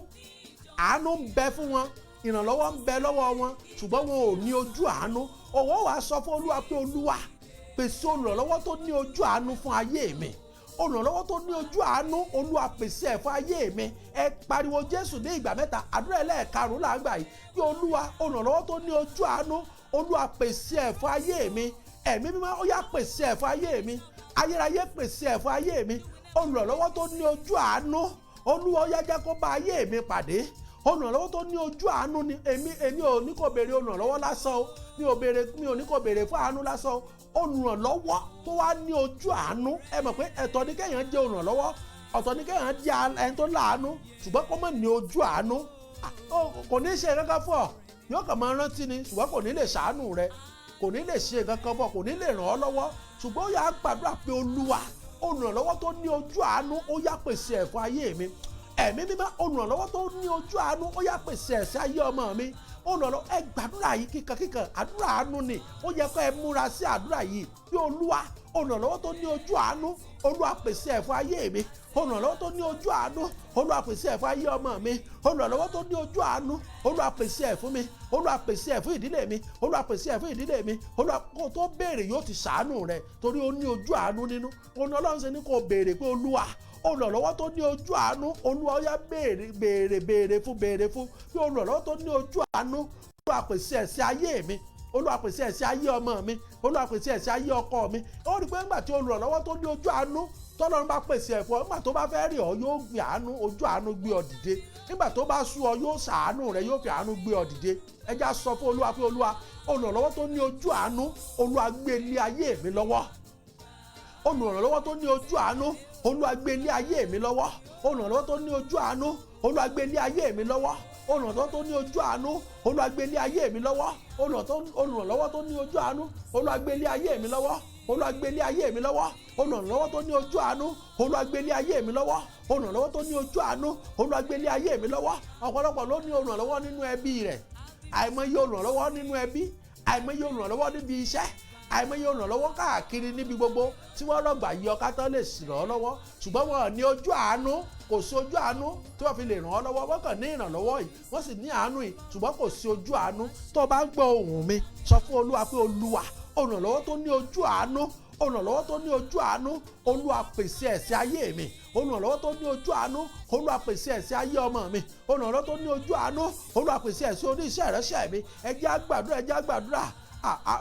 Àánú ń bẹ fún wọn. Ìrànlọ́wọ́ ń bẹ lọ́wọ́ wọn, ṣùgbọ́n wọn ò ní ojú àánú. Òwò wàá sọ fún Olúwa pé Olúwa, pèsè olùrànlọ́wọ́ tó ní ojú àánú fún ayé mi. Olùrànlọ́wọ́ tó ní ojú àánú, Olúwa pèsè ẹ̀ fún ayé mi. Ẹ pariwo Jésù ní ìgbà mẹ́ta. Àdúrà ẹlẹ́ẹ̀karùn-ún là ń gbà yìí pé Olúwa, olùrànlọ́wọ́ tó ní ojú àánú, Olúwa pèsè ẹ̀ fún ayé mi. Ẹ̀mí Mímọ́, ó yá, pèsè ẹ̀ fún ayé mi. Ayérayé, pèsè ẹ̀ fún ayé mi. Olùrànlọ́wọ́ tó ní ojú àánú, Olúwa, ó yá, jẹ́ kó bá ayé mi pàdé. Olùrànlọ́wọ́ tó ní ojú àánú ni. Èmi ò ní kò béèrè olùrànlọ́wọ́ lásán o. Mi ò béèrè, mi ò ní kò béèrè fún àánú lásán o. Olùrànlọ́wọ́ tó wá ní ojú àánú. Ẹ mọ̀ pé ẹ̀tọ́ ní kéèyàn jẹ́ olùrànlọ́wọ́, ọ̀tọ̀ ní kéèyàn jẹ́ ẹni tó láàánú, ṣùgbọ́n kó má ní ojú àánú, kò ní ṣe kankan fún ọ. Yóò kàn máa rántí ni, ṣùgbọ́n kò ní lè ṣàánú rẹ, kò ní lè ṣe kankan fún ọ, kò ní lè ràn ọ́ lọ́wọ́. Ṣùgbọ́n ó yá, gbàdúrà pé Olúwa, olùrànlọ́wọ́ tó ní ojú àánú, ó yá, pèsè ẹ̀ fún ayé mi. Ẹ̀mí Mímọ́, olùrànlọ́wọ́ tó ní ojú àánú, ó yá, pèsè ẹ̀ sí ayé ọmọ mi. Olùrànlọ́wọ́, ẹ gbàdúrà yìí kíkankíkan. Àdúrà àánú ni. Ó yẹ kó ẹ múra sí àdúrà yìí bí Olúwa, olùrànlọ́wọ́ tó ní ojú àánú, Olúwa pèsè ẹ̀ fún ayé mi. Olùrànlọ́wọ́ tó ní ojú àánú, Olúwa pèsè ẹ̀ fún ayé ọmọ mi. Olùrànlọ́wọ́ tó ní ojú àánú, Olúwa pèsè ẹ̀ fún mi. Olúwa pèsè ẹ̀ fún ìdílé mi. Olúwa pèsè ẹ̀ fún ìdílé mi. Olúwa, kó tó béèrè, yóò ti ṣàánú rẹ, torí ó ní ojú àánú nínú. Òun Ọlọ́run ṣe ní kó béèrè pé Olúwa, olùrànlọ́wọ́ tó ní ojú àánú, Olúwa, ó yá, béèrè, béèrè, béèrè fún, béèrè fún bí olùrànlọ́wọ́ tó ní ojú àánú, Olúwa pèsè ẹ̀ sí ayé mi. Olúwa pèsè ẹ̀ sí ayé ọmọ mi. Olúwa pèsè ẹ̀ sí ayé ọkọ mi. Ó rí i pé nígbà tí olùrànlọ́wọ́ tó ní ojú àánú tọ́lọ́run bá pèsè ẹ̀ fún ọ, nígbà tó bá fẹ́ rí ọ, yóò gbé àánú, ojú àánú gbé ọ dìde. Nígbà tó bá sú ọ, yóò ṣàánú rẹ, yóò fi àánú gbé ọ dìde. Ẹ já sọ fún Olúwa pé Olúwa, olùrànlọ́wọ́ tó ní ojú àánú, Olúwa gbé lé ayé mi lọ́wọ́. Olùrànlọ́wọ́ tó ní ojú àánú, Olúwa gbé lé ayé mi lọ́wọ́. Olùrànlọ́wọ́ tó ní ojú àánú, Olúwa gbé lé ayé mi lọ́wọ́. Olùrànlọ́wọ́ tó ní ojú àánú, Olúwa gbé lé ayé mi lọ́wọ́. Olùrànlọ́wọ́ tó ní ojú àánú, Olúwa gbé lé ayé mi lọ́wọ́. Olúwa gbé lé ayé mi lọ́wọ́. Olùrànlọ́wọ́ tó ní ojú àánú, Olúwa gbé lé ayé mi lọ́wọ́. Olùrànlọ́wọ́ tó ní ojú àánú, Olúwa gbé lé ayé mi lọ́wọ́. Ọ̀pọ̀lọpọ̀ ló ní olùrànlọ́wọ́ nínú ẹbí rẹ̀. Àìmọye olùrànlọ́wọ́ nínú ẹbí, àìmọye olùrànlọ́wọ́ níbi iṣẹ́, àìmọye olùrànlọ́wọ́ káàkiri níbi gbogbo tí wọ́n rọ̀gbà yí ọ kátó lè sì ràn ọ́ lọ́wọ́, ṣùgbọ́n wọn ò ní ojú àánú. Kò sí ojú àánú tí wọ́n fi lè ràn ọ́ lọ́wọ́. Wọ́n kàn ní ìrànlọ́wọ́ yìí, wọ́n sì ní àánú yìí, ṣùgbọ́n kò sí ojú àánú. Tó o bá ń gbọ́ ohùn mi, sọ fún Olúwa pé Olúwa, olùrànlọ́wọ́ tó ní ojú àánú, olùrànlọ́wọ́ tó ní ojú àánú, Olúwa pèsè ẹ̀ sí ayé mi. Olùrànlọ́wọ́ tó ní ojú àánú, Olúwa pèsè ẹ̀ sí ayé ọmọ mi. Olùrànlọ́wọ́ tó ní ojú àánú, Olúwa pèsè ẹ̀ sí oníṣẹ́ ìránṣẹ́ mi. Ẹ jẹ́ á gbàdúrà, ẹ jẹ́ á gbàdúrà.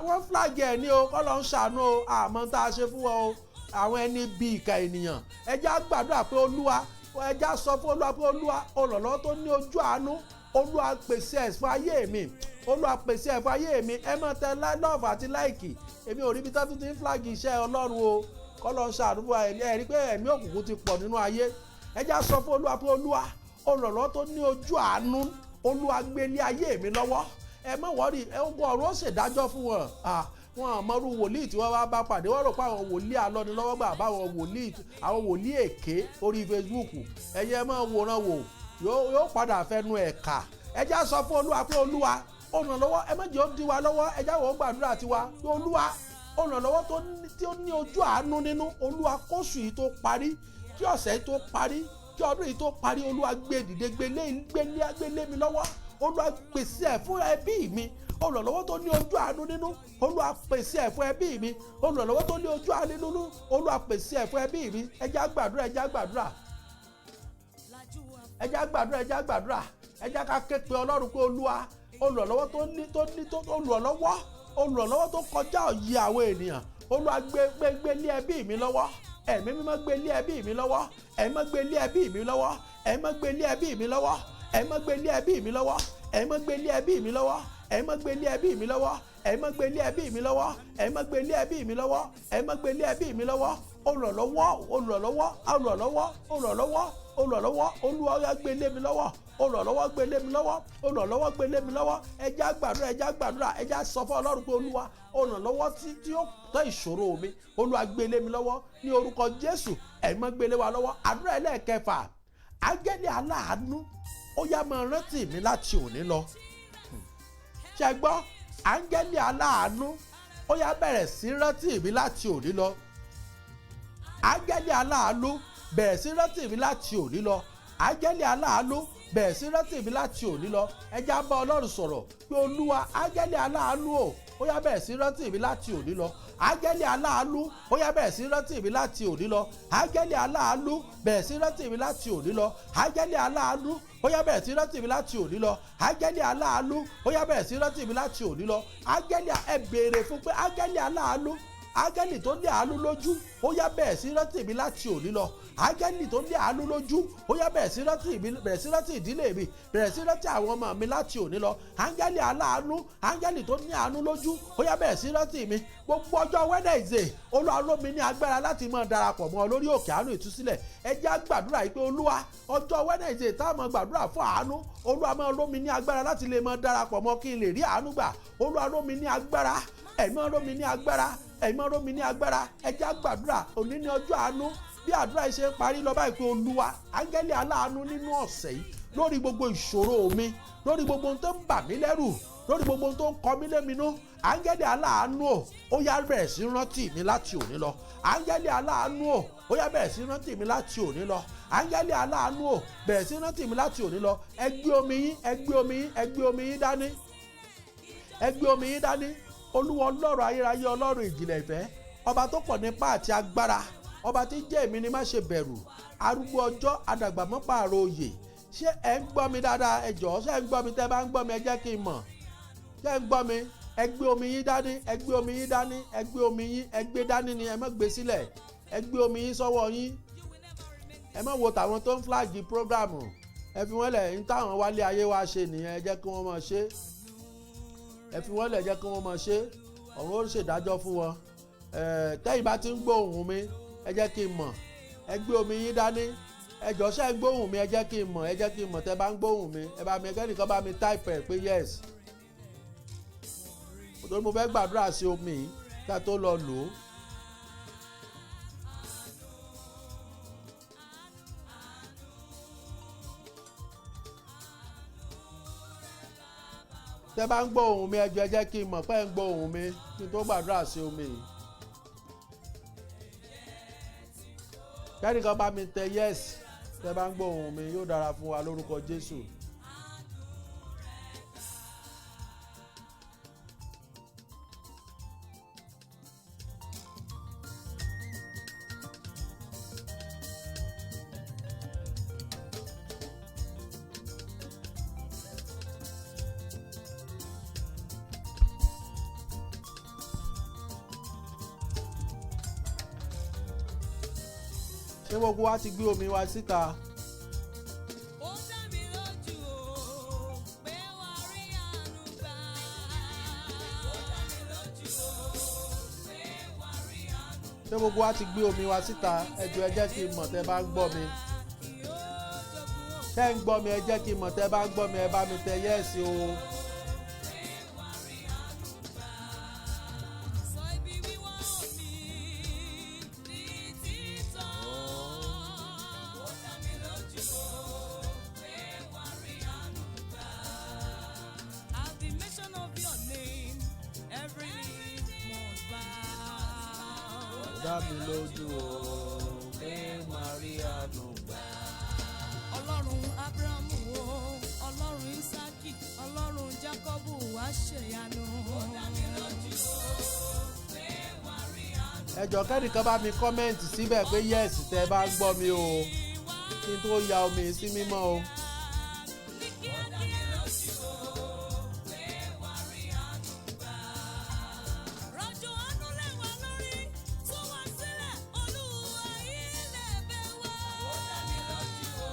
Wọ́n flag ẹ̀ ní o. Kọ́ ló ń ṣàánú o. Àmọ́ tá a ṣe fún wọn o, àwọn ẹni bíi ìka ènìyàn. Ẹ jẹ́ á gbàdúrà pé Olúwa, ẹ jẹ́ á sọ fún Olúwa pé Olúwa, olùrànlọ́wọ́ tó ní ojú àánú, Olúwa pèsè ẹ̀ fún ayé mi. Olúwa pèsè ẹ̀ fún ayé mi. Ẹ máa tẹ love àti like. Èmi ò rí ibi tó tún ti ń flag iṣẹ́ Ọlọ́run o. Kọ́ ló ń ṣàánú fún wa. Ẹ rí pé ẹ̀mí òkùnkùn ti pọ̀ nínú ayé. Ẹ jẹ́ á sọ fún Olúwa pé Olúwa, olùrànlọ́wọ́ tó ní ojú àánú, Olúwa gbé lé ayé mi lọ́wọ́. Ẹ má worry, ẹ ogun ọ̀run ó ṣèdájọ́ fún wọn. Wọn àmọ́rú wòlíì tí wọ́n wá bá pàdé. Wọ́n rò pé àwọn wòlíì alọ́nilọ́wọ́gbà, báwọn wòlíì, àwọn wòlíì èké orí Facebook. Ẹ̀yẹ máa wòran wò, yóò padà fẹnu ẹ̀ kà. Ẹ já sọ fún Olúwa pé Olúwa, olùrànlọ́wọ́, ẹ má jẹ́ ó dí wa lọ́wọ́. Ẹ já wọ́n gbàdúrà tiwa pé Olúwa, olùrànlọ́wọ́ tí ó ní ojú àánú nínú, Olúwa, kóṣù yìí tó parí, kí ọ̀sẹ̀ yìí tó parí, kí ọdún yìí tó parí, Olúwa gbé dìde, gbélé, gbélé, gbélé mi lọ́wọ́. Olúwa pèsè ẹ̀ fún ẹbí mi. Olùrànlọ́wọ́ tó ní ojú àánú nínú, Olúwa pèsè ẹ̀ fún ẹbí mi. Olùrànlọ́wọ́ tó ní ojú àánú nínú, Olúwa pèsè ẹ̀ fún ẹbí mi. Ẹ jẹ́ á gbàdúrà, ẹ jẹ́ á gbàdúrà, ẹ jẹ́ á gbàdúrà, ẹ jẹ́ á gbàdúrà. Ẹ jẹ́ ká ké pe Ọlọ́run pé Olúwa, olùrànlọ́wọ́ tó ní olùrànlọ́wọ́, olùrànlọ́wọ́ tó kọjá òye àwọn ènìyàn, Olúwa gbé, gbé, gbé lé ẹbí mi lọ́wọ́. Ẹ̀mí Mímọ́, gbé lé ẹbí mi lọ́wọ́. Ẹ̀mí Mímọ́, gbé lé ẹbí mi lọ́wọ́. Ẹ̀mí Mímọ́, gbé lé ẹbí mi lọ́wọ́. Ẹ̀mí Mímọ́, gbé lé ẹbí mi lọ́wọ́. Ẹ̀mí Mímọ́, gbé lé ẹbí mi lọ́wọ́. Ẹ̀mí Mímọ́, gbé lé ẹbí mi lọ́wọ́. Ẹ̀mí Mímọ́, gbé lé ẹbí mi lọ́wọ́. Ẹ̀mí Mímọ́, gbé lé ẹbí mi lọ́wọ́. Ẹ̀mí Mímọ́, gbé lé ẹbí mi lọ́wọ́. Olùrànlọ́wọ́, olùrànlọ́wọ́, olùrànlọ́wọ́, olùrànlọ́wọ́, olùrànlọ́wọ́, Olúwa, ó yá, gbé lé mi lọ́wọ́. Olùrànlọ́wọ́, gbé lé mi lọ́wọ́. Olùrànlọ́wọ́, gbé lé mi lọ́wọ́. Ẹ jẹ́ á gbàdúrà, ẹ jẹ́ á gbàdúrà. Ẹ jẹ́ á sọ fún Ọlọ́run pé Olúwa, olùrànlọ́wọ́ tí ó tọ́ ìṣòro mi, Olúwa, gbé lé mi lọ́wọ́ ní orúkọ Jésù. Ẹ̀mí Mímọ́ gbé lé wa lọ́wọ́. Àdúrà ẹlẹ́ẹ̀kẹfà: áńgẹ́lì aláàánú, ó yá, máa rántí mi láti òní lọ. Ṣe gbọ́? Áńgẹ́lì aláàánú, ó yá, bẹ̀rẹ̀ sí rántí mi láti òní lọ. Áńgẹ́lì aláàánú, bẹ̀rẹ̀ sí rántí mi láti òní lọ. Áńgẹ́lì aláàánú, bẹ̀rẹ̀ sí rántí mi láti òní lọ. Ẹ jẹ́ á bá Ọlọ́run sọ̀rọ̀ pé Olúwa, áńgẹ́lì aláàánú o, ó yá, bẹ̀rẹ̀ sí rántí mi láti òní lọ. Áńgẹ́lì aláàánú, ó yá, bẹ̀rẹ̀ sí rántí mi láti òní lọ. Áńgẹ́lì aláàánú, bẹ̀rẹ̀ sí rántí mi láti òní lọ. Áńgẹ́lì aláàánú, ó yá, bẹ̀rẹ̀ sí rántí mi láti òní lọ. Áńgẹ́lì aláàánú, ó yá, bẹ̀rẹ̀ sí rántí mi láti òní lọ. Áńgẹ́lì, ẹ béèrè fún pé áńgẹ́lì aláàánú, áńgẹ́lì tó ní àánú lójú, ó yá, bẹ̀rẹ̀ sí rántí mi láti òní lọ. Áńgẹ́lì tó ní àánú lójú, ó yá, bẹ̀rẹ̀ sí rántí mi, bẹ̀rẹ̀ sí rántí ìdílé mi, bẹ̀rẹ̀ sí rántí àwọn ọmọ mi láti òní lọ. Áńgẹ́lì aláàánú, áńgẹ́lì tó ní àánú lójú, ó yá, bẹ̀rẹ̀ sí rántí mi. Gbogbo ọjọ́ Wednesday, Olúwa ró mi ní agbára láti máa darapọ̀ mọ́ ọ lórí òkè àánú ìtúsílẹ̀. Ẹ jẹ́ á gbàdúrà yìí pé Olúwa, ọjọ́ Wednesday tá a máa gbàdúrà fún àánú, Olúwa máa ró mi ní agbára láti lè máa darapọ̀ mọ́ kí n lè rí àánú gbà. Olúwa ró mi ní agbára, ẹ̀mí ró mi ní agbára, ẹ̀mí ró mi ní agbára. Ẹ jẹ́ á gbàdúrà. Òní ní ọjọ́ àánú. Bí àdúrà yìí ṣe ń parí lọ báyìí pé Olúwa, áńgẹ́lì aláàánú, nínú ọ̀sẹ̀ yìí, lórí gbogbo ìṣòro mi, lórí gbogbo ohun tó ń bà mí lẹ́rù, lórí gbogbo ohun tó ń kọ mí lẹ́minú, áńgẹ́lì aláàánú o, ó yá, bẹ̀rẹ̀ sí rántí mi láti òní lọ. Áńgẹ́lì aláàánú o, ó yá, bẹ̀rẹ̀ sí rántí mi láti òní lọ. Áńgẹ́lì aláàánú o, bẹ̀rẹ̀ sí rántí mi láti òní lọ. Ẹ gbé omi yín, ẹ gbé omi yín, ẹ gbé omi yín dání, ẹ gbé omi yín dání. Olúwa Ọlọ́run ayérayé, Ọlọ́run ìjìnlẹ̀ ìfẹ́, ọba tó pọ̀ nípa àti agbára, ọba tí jẹ́ èmi ni má ṣe bẹ̀rù, arúgbó ọjọ́, adàgbàmọ́pààrọ̀ òye. Ṣé ẹ ń gbọ́ mi dáadáa? Ẹ jọ̀ọ́, ṣé ẹ ń gbọ́ mi? Tẹ́ bá ń gbọ́ mi, ẹ jẹ́ kí n mọ̀. Ṣé ẹ ń gbọ́ mi? Ẹ gbé omi yín dání, ẹ gbé omi yín dání, ẹ gbé omi yín, ẹ gbé dání ni, ẹ má gbé sílẹ̀. Ẹ gbé omi yín sọ́wọ́ yín. Ẹ má wo tàwọn tó ń flag program, ẹ fi wọ́n lẹ̀. Ń táwọn wálé ayé wa ṣe nìyẹn, ẹ jẹ́ kí wọ́n máa ṣe. Ẹ fi wọ́n lẹ̀, jẹ́ kí wọ́n máa ṣe. Ọ̀run ó ṣèdájọ́ fún wọn. Tẹ́yìn bá ti ń gbóhùn mi, ẹ jẹ́ kí n mọ̀. Ẹ gbé omi yín dání. Ẹ jọ̀ọ́, ṣé ń gbóhùn mi? Ẹ jẹ́ kí n mọ̀, ẹ jẹ́ kí n mọ̀ tẹ́ bá ń gbóhùn mi. Ẹ bá mi, kẹ́nìkan bá mi type ẹ̀ pé yes, torí mo fẹ́ gbàdúrà sí omi yìí ká tó lọ lò ó. Tẹ́ bá ń gbọ́ ohùn mi, ẹ jọ̀ọ́, ẹ jẹ́ kí n mọ̀ pé ẹ ń gbọ́ ohùn mi kí n tó gbàdúrà sí omi yìí. Kẹ́nìkan bá mi tẹ yes tẹ́ bá ń gbọ́ ohùn mi. Yóò dára fún wa lórúkọ Jésù. Ṣé gbogbo wa ti gbé omi wa síta? Ó dá mi lójú o pé wà á rí àánú gbà. Ó dá mi lójú o pé wà á rí àánú. Ṣé gbogbo wa ti gbé omi wa síta? Ẹ jọ̀ọ́, ẹ jẹ́ kí n mọ̀ tẹ́ bá ń gbọ́ mi. Kì yóò jogún ògo. Ṣé ń gbọ́ mi? Ẹ jẹ́ kí n mọ̀ tẹ́ bá ń gbọ́ mi. Ẹ bá mi tẹ yes o. Pé wà á rí àánú gbà. Sọ ibi wíwọ́ mi ní títọ́. Ó dá mi lójú o pé wà á rí àánú gbà. At the mention of your name, every knee must bow. Ó dá mi lójú o pé màá rí àánú gbà. Ọlọ́run Abrahamu o, Ọlọ́run Isaki, Ọlọ́run Jacobu, wá ṣèyanu. Ó dá mi lójú o pé wà á rí àánú. Ẹ jọ̀ọ́, kẹ́nìkan bá mi comment síbẹ̀ pé yes tẹ́ bá ń gbọ́ mi o, kí n tó ya omi sí mímọ́ o. Ní kíákíá lójú o pé wà á rí àánú gbà. Rọ̀jò àánú lé wa lórí, tú wa sílẹ̀, Olúwa ilẹ̀ bẹ̀ wá. Ó dá mi lójú o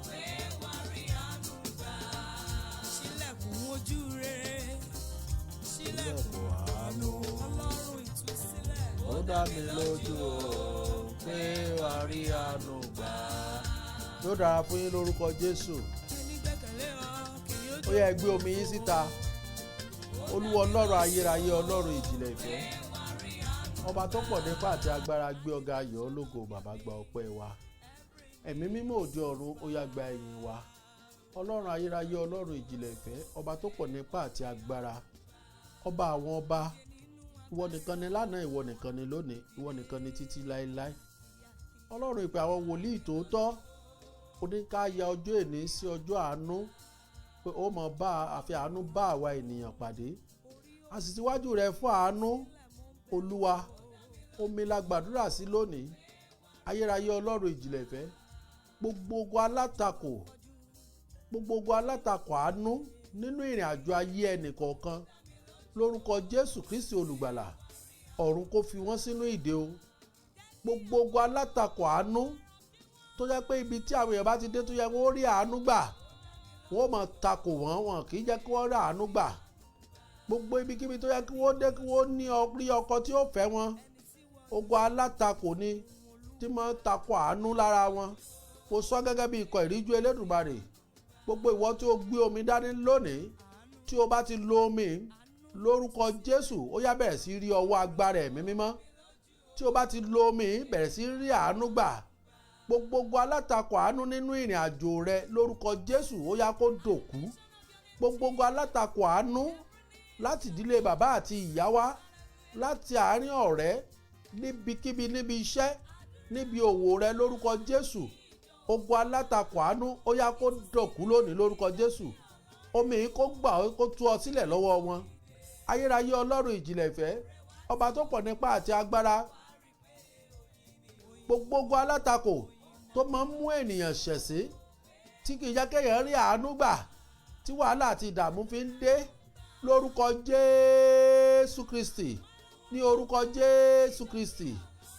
pé wà á rí àánú gbà. Ṣílẹ̀kùn ojú rere, ṣílẹ̀kùn Ṣílẹ̀kùn àánú. Ọlọ́run ìtúsílẹ̀. Ó dá mi lójú o pé wà á rí àánú gbà. Yóò dára fún yín lórúkọ Jésù. Ẹni gbẹ́kẹ̀lé ọ kì yóò Ó yẹ, gbé omi yín síta. Olúwa Ọlọ́run ayérayé, Ọlọ́run ìjìnlẹ̀ ìfẹ́, ọba tó pọ̀ nípa àti agbára, gbé ọ̀gá ayọ̀ ológo. Bàbá, gba ọpẹ́ wa. Ẹ̀mí mímọ́ òde ọ̀run, ó yá, gba ẹ̀yìn wa. Ọlọ́run ayérayé, Ọlọ́run ìjìnlẹ̀ ìfẹ́, ọba tó pọ̀ nípa àti agbára, ọba àwọn ọba, ìwọ nìkan ni lánàá, ìwọ nìkan ni lónìí, ìwọ nìkan ni títí láéláé. Ọlọ́run ìpè àwọn wòlíì tòótọ́. Ó ní ká ya ọjọ́ èní sí ọjọ́ àánú, pé ó mọ̀ bá àfi àánú bá àwa ènìyàn pàdé. A sì síwájú rẹ fún àánú. Olúwa, omi la gbàdúrà sí lónìí. Ayérayé Ọlọ́run ìjìnlẹ̀ ìfẹ́, gbogbo ogun alátakò, gbogbo ogun alátakò àánú nínú ìrìn àjò ayé ẹnì kọ̀ọ̀kan, lórúkọ Jésù Kristi olùgbàlà, ọ̀run kó fi wọ́n sínú ìdè o. Gbogbo ogun alátakò àánú tó jẹ́ pé ibi tí àwọn èèyàn bá ti dé tó yẹ wọ́n rí àánú gbà, wọ́n máa takò wọ́n, wọn kì í jẹ́ kí wọ́n rí àánú gbà. Gbogbo ibikíbi tó yẹ kí wọ́n dé, kí wọ́n ní rí ọkọ tí ó fẹ́ wọn, ogun alátakò ni tí máa ń takò àánú lára wọn. Mo sọ gẹ́gẹ́ bí ikọ̀ ìríjú Elédùmarè, gbogbo ìwọ tí o gbé omi dání lónìí, tí o bá ti lo omi, lórúkọ Jésù, ó yá, bẹ̀rẹ̀ sí rí ọwọ́ agbára Ẹ̀mí Mímọ́. Tí o bá ti lo omi, bẹ̀rẹ̀ sí rí àánú gbà. Gbogbo alátakò àánú nínú ìrìn àjò rẹ, lórúkọ Jésù, ó yá, kó dòkú. Gbogbo alátakò àánú láti ìdílé bàbá àti ìyá wa, láti àárín ọ̀rẹ́, níbikíbi, níbi iṣẹ́, níbi òwò rẹ, lórúkọ Jésù, ogun alátakò àánú, ó yá, kó dòkú lónìí lórúkọ Jésù. Omi yìí kó gbà ó, kó tú ọ sílẹ̀ lọ́wọ́ wọn. Ayérayé Ọlọ́run ìjìnlẹ̀ ìfẹ́, ọba tó pọ̀ nípa àti agbára, gbogbo ogun alátakò tó máa ń mú ènìyàn ṣẹ̀sí, tí kì í jẹ́ kéèyàn rí àánú gbà, tí wàhálà àti ìdààmú fi ń dé, lórúkọ Jésù Kristi, ní orúkọ Jésù Kristi,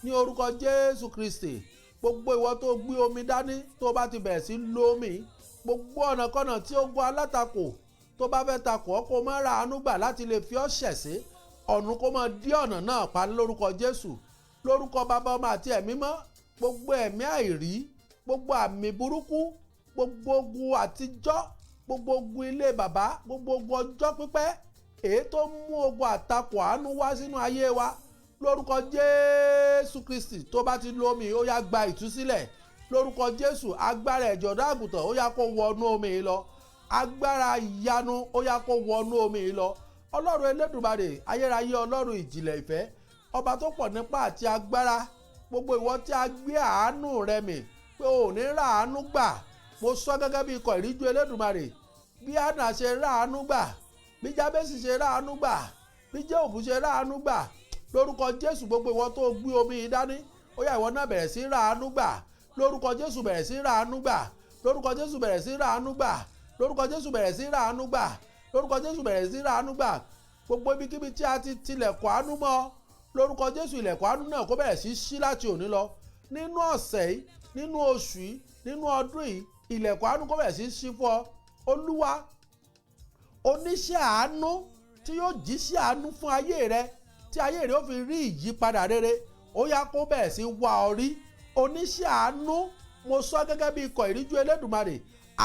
ní orúkọ Jésù Kristi, gbogbo ìwọ tó gbé omi dání, tó bá ti bẹ̀rẹ̀ sí lo omi, gbogbo ọ̀nàkọ́nà tí ogun alátakò tó bá fẹ́ takò ọ́ kó má ra àánú gbà láti lè fi ọ́ ṣẹ̀sí, ọ̀run kó máa dí ọ̀nà náà pa lórúkọ Jésù. Lórúkọ Bàbá, Ọmọ àti Ẹ̀mí mọ́, gbogbo ẹ̀mí àìrí, gbogbo àmì burúkú, gbogbo ogun àtijọ́, gbogbo ogun ilé bàbá, gbogbo ogun ọjọ́ pípẹ́, èyí tó mú ogun àtakò àánú wá sínú ayé wa, lórúkọ Jésù Kristi, tó bá ti lo omi, ó yá, gba ìtúsílẹ̀ lórúkọ Jésù. Agbára ẹ̀jẹ̀ ọ̀dọ́ àgùntàn, ó yá, kó wọnú omi yìí lọ. Agbára ìyanu, ó yá, kó wọnú omi yìí lọ. Ọlọ́run Elédùmarè, ayérayé Ọlọ́run ìjìnlẹ̀ ìfẹ́, ọba tó pọ̀ nípa àti agbára, gbogbo ìwọ tí a gbé àánú rẹ mì pé o ò ní ra àánú gbà, mo sọ gẹ́gẹ́ bí ikọ̀ ìríjú Elédùmarè, bí Hánà ṣe ra àánú gbà, bí Jábésì ṣe ra àánú gbà, bí Jóòbù ṣe ra àánú gbà, lórúkọ Jésù, gbogbo ìwọ tó gbé omi yìí dání, ó yá, ìwọ náà bẹ̀rẹ̀ sí ra àánú gbà lórúkọ Jésù. Bẹ̀rẹ̀ sí ra àánú gbà lórúkọ Jésù. Bẹ̀rẹ̀ sí ra àánú gbà lórúkọ Jésù. Bẹ̀rẹ̀ sí ra àánú gbà lórúkọ Jésù. Bẹ̀rẹ̀ sí ra àánú gbà. Gbogbo ibikíbi tí a ti tilẹ̀kùn àánú mọ́, lórúkọ Jésù, ilẹ̀kùn àánú náà kó bẹ̀rẹ̀ sí ṣí láti òní lọ. Nínú ọ̀sẹ̀ yìí, nínú oṣù yìí, nínú ọdún yìí, ilẹ̀kùn àánú kó bẹ̀rẹ̀ sí ṣí fún ọ. Olúwa, oníṣẹ́ àánú tí yóò jíṣẹ́ àánú fún ayé rẹ, tí ayé rẹ ó fi rí ìyípadà rere, ó yá, kó bẹ̀rẹ̀ sí wá ọ rí. Oníṣẹ́ àánú, mo sọ gẹ́gẹ́ bí ikọ̀ ìríjú Elédùmarè,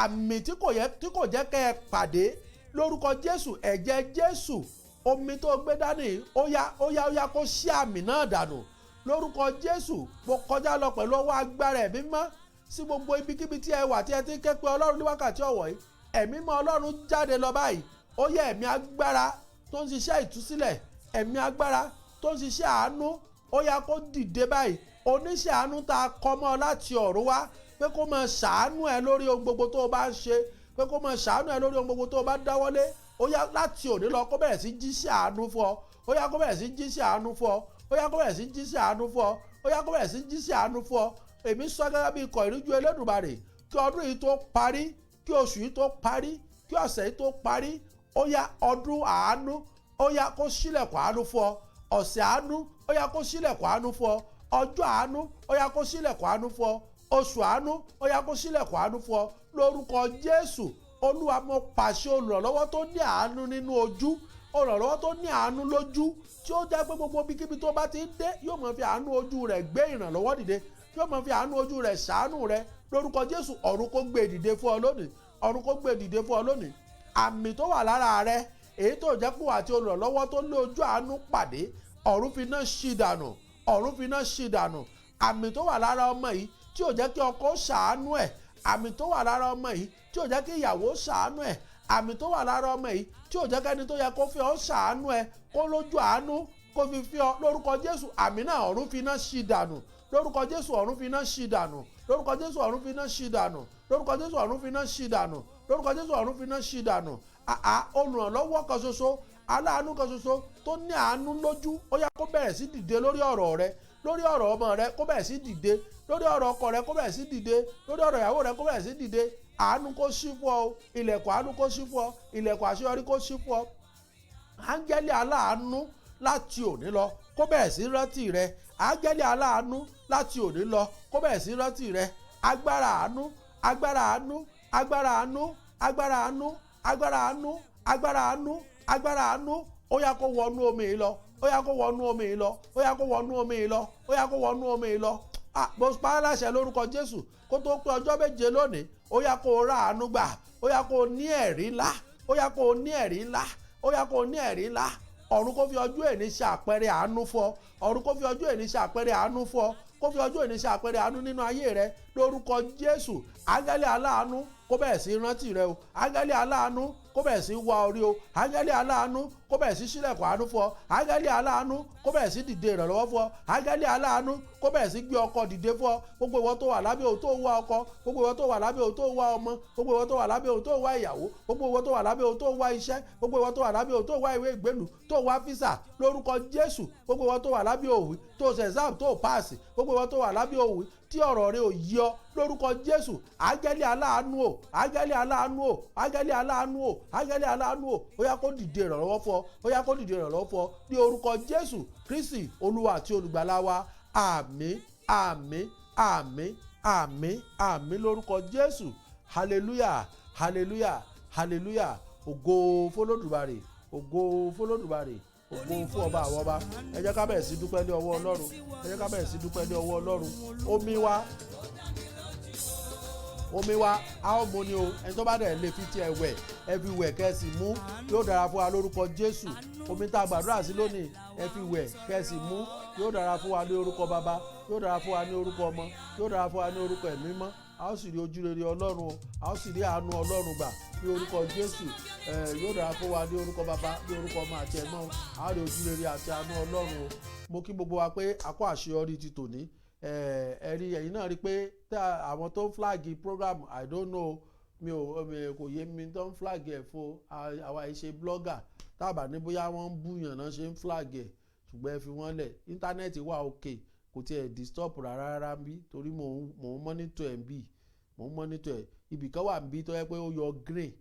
àmì tí kò yẹ, tí kò jẹ́ kẹ́ ẹ pàdé, lórúkọ Jésù, ẹ̀jẹ̀ Jésù, omi tó gbé dání, ó yá, ó yá, ó yá, kó ṣí àmì náà dànù lórúkọ Jésù. Mo kọjá lọ pẹ̀lú ọwọ́ agbára Ẹ̀mí mọ́ sí gbogbo ibikíbi tí ẹ wà, tí ẹ ti ń ké pe Ọlọ́run ní wákàtí ọ̀wọ̀ yìí. Ẹ̀mí mọ́ Ọlọ́run jáde lọ báyìí. Ó yẹ, ẹ̀mí agbára tó ń ṣiṣẹ́ ìtúsílẹ̀, ẹ̀mí agbára tó ń ṣiṣẹ́ àánú, ó yá, kó dìde báyìí. Oníṣẹ́ àánú tá a kọ́ mọ́ ọ láti ọ̀run wá pé kó máa ṣàánú ẹ lórí ohun gbogbo tó o bá ń ṣe, pé kó máa ṣàánú ẹ lórí ohun gbogbo tó o bá dáwọ́lé, ó yá, láti òní lọ, kó bẹ̀rẹ̀ sí jíṣẹ́ àánú fún ọ. Ó yá, kó bẹ̀rẹ̀ sí jíṣẹ́ àánú fún ọ. Ó yá, kó bẹ̀rẹ̀ sí jíṣẹ́ àánú fún ọ. Ó yá, kó bẹ̀rẹ̀ sí jíṣẹ́ àánú fún ọ. Èmi sọ gẹ́gẹ́ bí ikọ̀ ìríjú Elédùmarè, kí ọdún yìí tó parí, kí oṣù yìí tó parí, kí ọ̀sẹ̀ yìí tó parí, ó yá, ọdún àánú, ó yá, kó ṣílẹ̀kùn àánú fún ọ. Ọ̀sẹ̀ àánú, ó yá, kó ṣílẹ̀kùn àánú fún ọ. Ọjọ́ àánú, ó yá, kó ṣílẹ̀kùn àánú fún ọ. Oṣù àánú, ó yá, kó ṣílẹ̀kùn àánú fún ọ lórúkọ Jésù. Olúwa, mo pàṣẹ olùrànlọ́wọ́ tó ní àánú nínú ojú, olùrànlọ́wọ́ tó ní àánú lójú, tí ó jẹ́ pé gbogbo ibikíbi tó bá ti ń dé, yóò máa fi àánú ojú rẹ̀ gbé ìrànlọ́wọ́ dìde, yóò máa fi àánú ojú rẹ̀ ṣàánú rẹ̀, lórúkọ Jésù, ọ̀run kó gbé dìde fún ọ lónìí. Ọ̀run kó gbé dìde fún ọ lónìí. Àmì tó wà lára rẹ, èyí tó jẹ́ pé àti olùrànlọ́wọ́ tó lé ojú àánú pàdé, ọ̀run fi náà ṣì dànù. Ọ̀run fi náà ṣì dànù. Àmì tó wà lára ọmọ yìí tí ò jẹ́ kí ọkọ ṣàánú ẹ̀, àmì tó wà lára ọmọ yìí tí ò jẹ́ kí ìyàwó ṣàánú ẹ̀, àmì tó wà lára ọmọ yìí tí ò jẹ́ kẹ́ni tó yẹ kó fi ọ́ ṣàánú ẹ̀, kó lójú àánú kó fi fi ọ, lórúkọ Jésù, àmì náà, ọ̀run fi náà ṣì dànù lórúkọ Jésù. Ọ̀run fi náà ṣì dànù lórúkọ Jésù. Ọ̀run fi náà ṣì dànù. Lórúkọ Jésù, ọ̀run fi iná ṣì dànù. Lórúkọ Jésù, ọ̀run fi iná ṣì dànù. Àà, olùrànlọ́wọ́ kan ṣoṣo, aláàánú kan ṣoṣo tó ní àánú lójú, ó yá, kó bẹ̀rẹ̀ sí dìde lórí ọ̀rọ̀ rẹ, lórí ọ̀rọ̀ ọmọ rẹ, kó bẹ̀rẹ̀ sí dìde lórí ọ̀rọ̀ ọkọ rẹ, kó bẹ̀rẹ̀ sí dìde lórí ọ̀rọ̀ ìyàwó rẹ, kó bẹ̀rẹ̀ sí dìde. Àánú kó ṣí fún ọ, ilẹ̀kùn àánú kó ṣí fún ọ, ilẹ̀kùn àṣeyọrí kó ṣí fún ọ. Áńgẹ́lì aláàánú láti òní lọ, kó bẹ̀rẹ̀ sí rántí rẹ. Áńgẹ́lì aláàánú láti òní lọ, kó bẹ̀rẹ̀ sí rántí rẹ. Agbára àánú, agbára àánú, agbára àánú, agbára àánú, agbára àánú, agbára àánú, agbára àánú, ó yá, kó wọnú omi yìí lọ. Ó yá, kó wọnú omi yìí lọ. Ó yá, kó wọnú omi yìí lọ. Ó yá, kó wọnú omi yìí lọ. Ah, mo pa á láṣẹ lórúkọ Jésù, kó tó pé ọjọ́ 7 lónìí, ó yá, kó o rà àánú gbà. Ó yá, kó o ní ẹ̀rí ńlá. Ó yá, kó o ní ẹ̀rí ńlá. Ó yá, kó o ní ẹ̀rí ńlá. Ọ̀run kó fi ọjọ́ èní ṣe àpẹẹrẹ àánú fún ọ. Ọ̀run kó fi ọjọ́ èní ṣe àpẹẹrẹ àánú fún ọ. Kó fi ọjọ́ èní ṣe àpẹẹrẹ àánú nínú ayé rẹ lórúkọ Jésù. Áńgẹ́lì aláàánú kó bẹ̀rẹ̀ sí rántí rẹ o. Áńgẹ́lì aláàánú kó bẹ̀rẹ̀ sí wá orí o. Áńgẹ́lì aláàánú kó bẹ̀rẹ̀ sí ṣílẹ̀kùn àánú fún ọ. Áńgẹ́lì aláàánú kó bẹ̀rẹ̀ sí dìde ìrànlọ́wọ́ fún ọ. Áńgẹ́lì aláàánú kó bẹ̀rẹ̀ sí gbé ọkọ dìde fún ọ. Gbogbo ìwọ tó wà lábẹ́ òun tó wá ọkọ, gbogbo ìwọ tó wà lábẹ́ òun tó wá ọmọ, gbogbo ìwọ tó wà lábẹ́ òun tó wá ìyàwó, gbogbo ìwọ tó wà lábẹ́ òun tó wá iṣẹ́, gbogbo ìwọ tó wà lábẹ́ òun tó wá ìwé ìgbélú, tó wá visa, lórúkọ Jésù, gbogbo ìwọ tó wà lábẹ́ òun tó ṣe exam tó pass, gbogbo ìwọ tó wà lábẹ́ òun tí ọ̀rọ̀ rẹ ò yí ọ, lórúkọ Jésù, áńgẹ́lì aláàánú o, áńgẹ́lì aláàánú o, áńgẹ́lì aláàánú o, áńgẹ́lì aláàánú o, ó yá, kó dìde ìrànlọ́wọ́ fún ọ. Ó yá, kó dìde ìrànlọ́wọ́ fún ọ ní orúkọ Jésù Kristi, Olúwa àti Olùgbàlà wa. Àmín, àmín, àmín, àmín, àmín lórúkọ Jésù. Hallelujah, hallelujah, hallelujah. Ògo f'Olódùmarè, ògo f'Olódùmarè, ògo fún ọba àwọn ọba. Ẹ jẹ́ ká bẹ̀rẹ̀ sí dúpẹ́ ní ọwọ́ Ọlọ́run. Ẹ jẹ́ ká bẹ̀rẹ̀ sí dúpẹ́ ní ọwọ́ Ọlọ́run. Omi wa, omi wa, a ó mu ni o. Ẹni tó bá dẹ̀ lè fi tiẹ̀ wẹ̀, ẹ fi wẹ̀ kẹ́ ẹ sì mú, yóò dára fún wa lórúkọ Jésù. Omi tá a gbàdúrà sí lónìí, ẹ fi wẹ̀ kẹ́ ẹ sì mú, yóò dára fún wa ní orúkọ Bàbá, yóò dára fún wa ní orúkọ Ọmọ, yóò dára fún wa ní orúkọ Ẹ̀mí Mímọ́. A ó sì rí ojúrere Ọlọ́run o, a ó sì rí àánú Ọlọ́run gbà ní orúkọ Jésù. Yóò dára fún wa ní orúkọ Bàbá, ní orúkọ Ọmọ àti Ẹ̀mọ́. A ó rí ojúrere àti àánú Ọlọ́run o. Mo kí gbogbo wa pé a kó àṣeyọrí ti tòní. Ẹ rí, ẹ̀yin náà rí pé àwọn tó ń flag program, I don't know, mi ò mi kò yé mi tó ń flag ẹ̀ fún àwa. Ìṣe blogger tábà ní bóyá wọ́n ń búyàn náà ṣe ń flag ẹ̀, ṣùgbọ́n ẹ fi wọ́n lẹ̀. Íńtánẹ́ẹ̀tì wà òkè, kò tiẹ̀ disturb rárá rárá ń bí, torí mò ń monitor ẹ̀ ń bí, mò ń monitor ẹ̀. Ibì kan wà ń bí tó yẹ pé ó yọ green.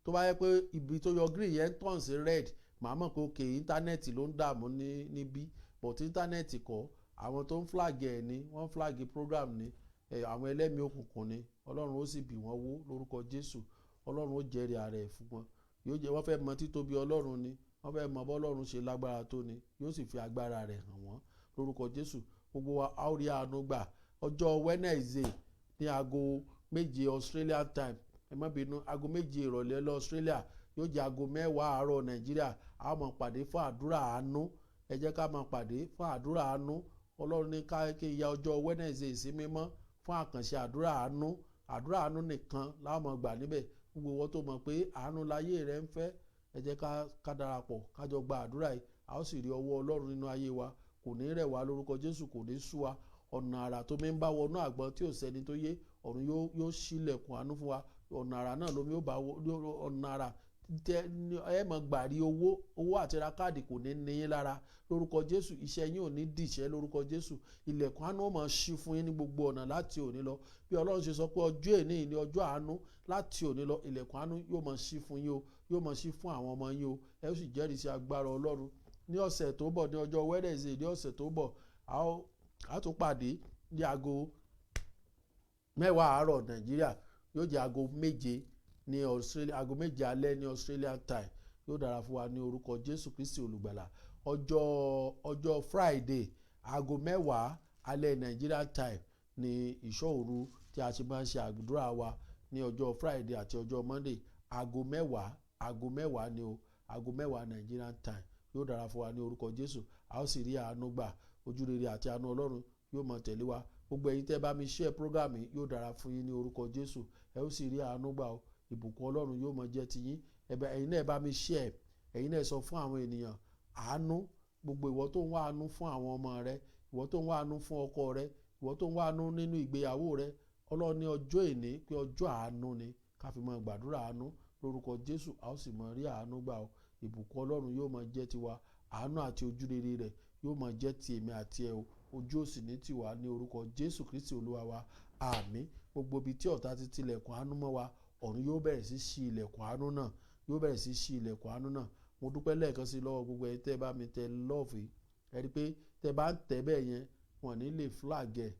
Tó bá yẹ pé ibi tó yọ green yẹn ń turn sí red, màá mọ̀ pé òkè, íńtánẹ́ẹ̀tì ló ń dààmú ní níbí, but íńtánẹ́ẹ̀tì kọ́. Àwọn tó ń flag ẹ̀ ni wọ́n flag program ni àwọn ẹlẹ́mìí òkùnkùn ni. Ọlọ́run ó sì bì wọ́n wó lórúkọ Jésù. Ọlọ́run ó jẹ́rìí ara ẹ̀ fún wọn. Yóò jẹ́ wọ́n fẹ́ mọ títóbi Ọlọ́run ni, wọ́n fẹ́ mọ bọ́lọ́run ṣe lágbára tó ni, yóò sì fi agbára rẹ̀ hàn wọ́n lórúkọ Jésù. Gbogbo wa, a ó rí àánú gbà. Ọjọ́ Wednesday ní aago 7 Australian time, ẹ má bínú, aago 7 ìrọ̀lẹ́ lọ Australia, yóò jẹ́ aago 10 àárọ̀ Nàìjíríà, a ó máa pàdé fún àdúrà àánú. Ẹ jẹ́ ká máa pàdé fún àdúrà àánú. Ọlọ́run ní ká kí ya ọjọ́ Wednesday sí mímọ́ fún àkànṣe àdúrà àánú. Àdúrà àánú nìkan la máa gbà níbẹ̀. Gbogbo wọn tó mọ̀ pé àánú láyé rẹ ń fẹ́, ẹ jẹ́ ká darapọ̀, ká jọ gba àdúrà yìí. A ó sì rí ọwọ́ Ọlọ́run nínú ayé wa. Kò ní rẹ̀ wá lórúkọ Jésù, kò ní sú wa. Ọ̀nà àrà tó mi ń bá wọnú àgbọn tí ò sẹ́ni tó yé, ọ̀run yóò ṣílẹ̀kùn àánú fún wa. Ọ̀nà àrà náà lómi ó bá wọ ọ̀nà àrà tẹ. Ẹ mọ̀ gbàrí owó, owó àti ra káàdì kò ní ní yín lára lórúkọ Jésù. Iṣẹ́ yín ò ní dìṣẹ́ lórúkọ Jésù. Ilẹ̀kùn àánú ó máa ṣí fún yín ní gbogbo ọ̀nà láti òní lọ. Bí Ọlọ́run ṣe sọ pé ọjọ́ èní ní ọjọ́ àánú, láti òní lọ, ilẹ̀kùn àánú yóò máa ṣí fún yín o, yóò máa ṣí fún àwọn ọmọ yín o. Ẹ ó sì jẹ́rìí sí agbára Ọlọ́run. Ní ọ̀sẹ̀ tó bọ̀, ní ọjọ́ Wednesday ní ọ̀sẹ̀ tó bọ̀, a ó tún pàdé ní aago 10 àárọ̀ Nàìjíríà, yóò jẹ́ aago 7 ní Australia, aago 7 alẹ́ ní Australian time. Yóò dára fún wa ní orúkọ Jésù Kristi Olùgbàlà. Ọjọ́ Friday, aago 10 alẹ́ Nigerian time ní ìṣọ́ òru tí a ṣe máa ń ṣe àdúrà wa ní ọjọ́ Friday àti ọjọ́ Monday. Aago 10, aago 10 ni o, aago 10 Nigerian time. Yóò dára fún wa ní orúkọ Jésù. A ó sì rí àánú gbà. Ojúrere àti àánú Ọlọ́run yóò máa tẹ̀lé wa. Gbogbo ẹ̀yin tẹ́ bá mi share program yìí, yóò dára fún yín ní orúkọ Jésù. Ẹ ó sì rí àánú gbà o. Ìbùkún Ọlọ́run yóò máa jẹ́ tiyín. Ẹ̀bẹ̀ ẹ̀yin náà bá mi share, ẹ̀yin náà sọ fún àwọn ènìyàn. Àánú, gbogbo ìwọ tó ń wá àánú fún àwọn ọmọ rẹ, ìwọ tó ń wá àánú fún ọkọ rẹ, ìwọ tó ń wá àánú nínú ìgbéyàwó rẹ, Ọlọ́run ní ọjọ́ èní pé ọjọ́ àánú ni, ká fi máa gbàdúrà àánú lórúkọ Jésù. A ó sì máa rí àánú gbà o. Ìbùkún Ọlọ́run yóò máa jẹ́ tiwa, àánú àti ojúrere rẹ̀ yóò máa jẹ́ ti èmi àti ẹ o. Ojú òsì ní tiwa ní orúkọ Jésù Kristi Olúwa wa, àmín. Gbogbo ibi tí ọ̀tá ti tilẹ̀kùn àánú mọ́ wa, ọ̀run yóò bẹ̀rẹ̀ sí ṣí ilẹ̀kùn àánú náà, yóò bẹ̀rẹ̀ sí ṣí ilẹ̀kùn àánú náà. Mo dúpẹ́ lẹ́ẹ̀kan sí lọ́wọ́ gbogbo ẹ̀yin tẹ́ bá mi tẹ love yìí. Ẹ rí i pé tẹ́ bá ń tẹ̀ bẹ́ẹ̀ yẹn, wọ́n ní lè flag ẹ̀.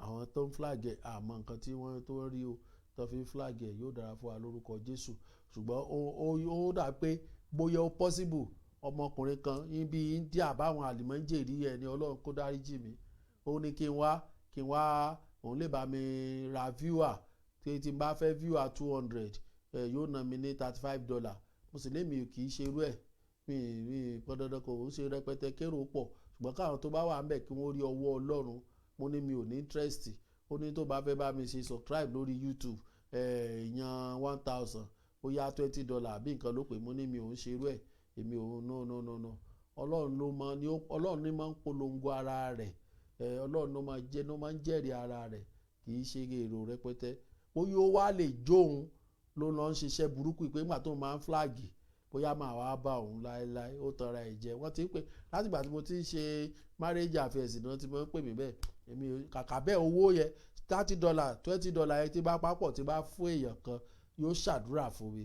Àwọn tó ń flag ẹ̀, àmọ́ nǹkan tí wọ́n tó ń rí o tó fi ń flag ẹ̀. Yóò dára fún wa lórúkọ Jésù. Ṣùgbọ́n ó dà pé bóyá ó possible, ọmọkùnrin kan níbi India báwọn àlìmọ́jèrì ẹni, Ọlọ́run kó dáríjì mí, ó ní kí n wá, òun lè bá mi ra viewer. Tí n bá fẹ́ viewer 200, yóò ná mi ní $35. Mo sì lémi kì í ṣe irú ẹ̀. Mi pọn dandan, kò ń ṣe rẹpẹtẹ kérò pọ̀, ṣùgbọ́n káwọn tó bá wà ń bẹ̀ kí wọ́n rí ọwọ́ Ọlọ́run. Mo ní mi ò ní interest. Ó ní tó bá fẹ́ bá mi ṣe subscribe lórí YouTube, èèyàn 1,000, ó yá $20 àbí nǹkan ló pè. Mo ní mi ò ń ṣe irú ẹ̀, èmi ò, no, no, no, no. Ọlọ́run ló mọ ní, Ọlọ́run ní máa ń polongo ara rẹ̀. Ọlọ́run ló máa jẹ́, ló máa ń jẹ́rìí ara rẹ̀, kì í ṣe èrò rẹpẹtẹ. Bóyá ó wá lè jóun ló lọ ń ṣiṣẹ́ burúkú pé nígbà tó máa ń flag, bóyá máa wá bá òun láéláé, ó tanra ẹ̀ jẹ. Wọ́n ti ń pè látìgbà tí mo ti ń ṣe marriage affairs náà, ti máa ń pè mí bẹ́ẹ̀. Èmi kàkà bẹ́ẹ̀, owó yẹ $30, $20 yẹn tí bá papọ̀, tí bá fún èèyàn kan, yóò ṣàdúrà fún mi.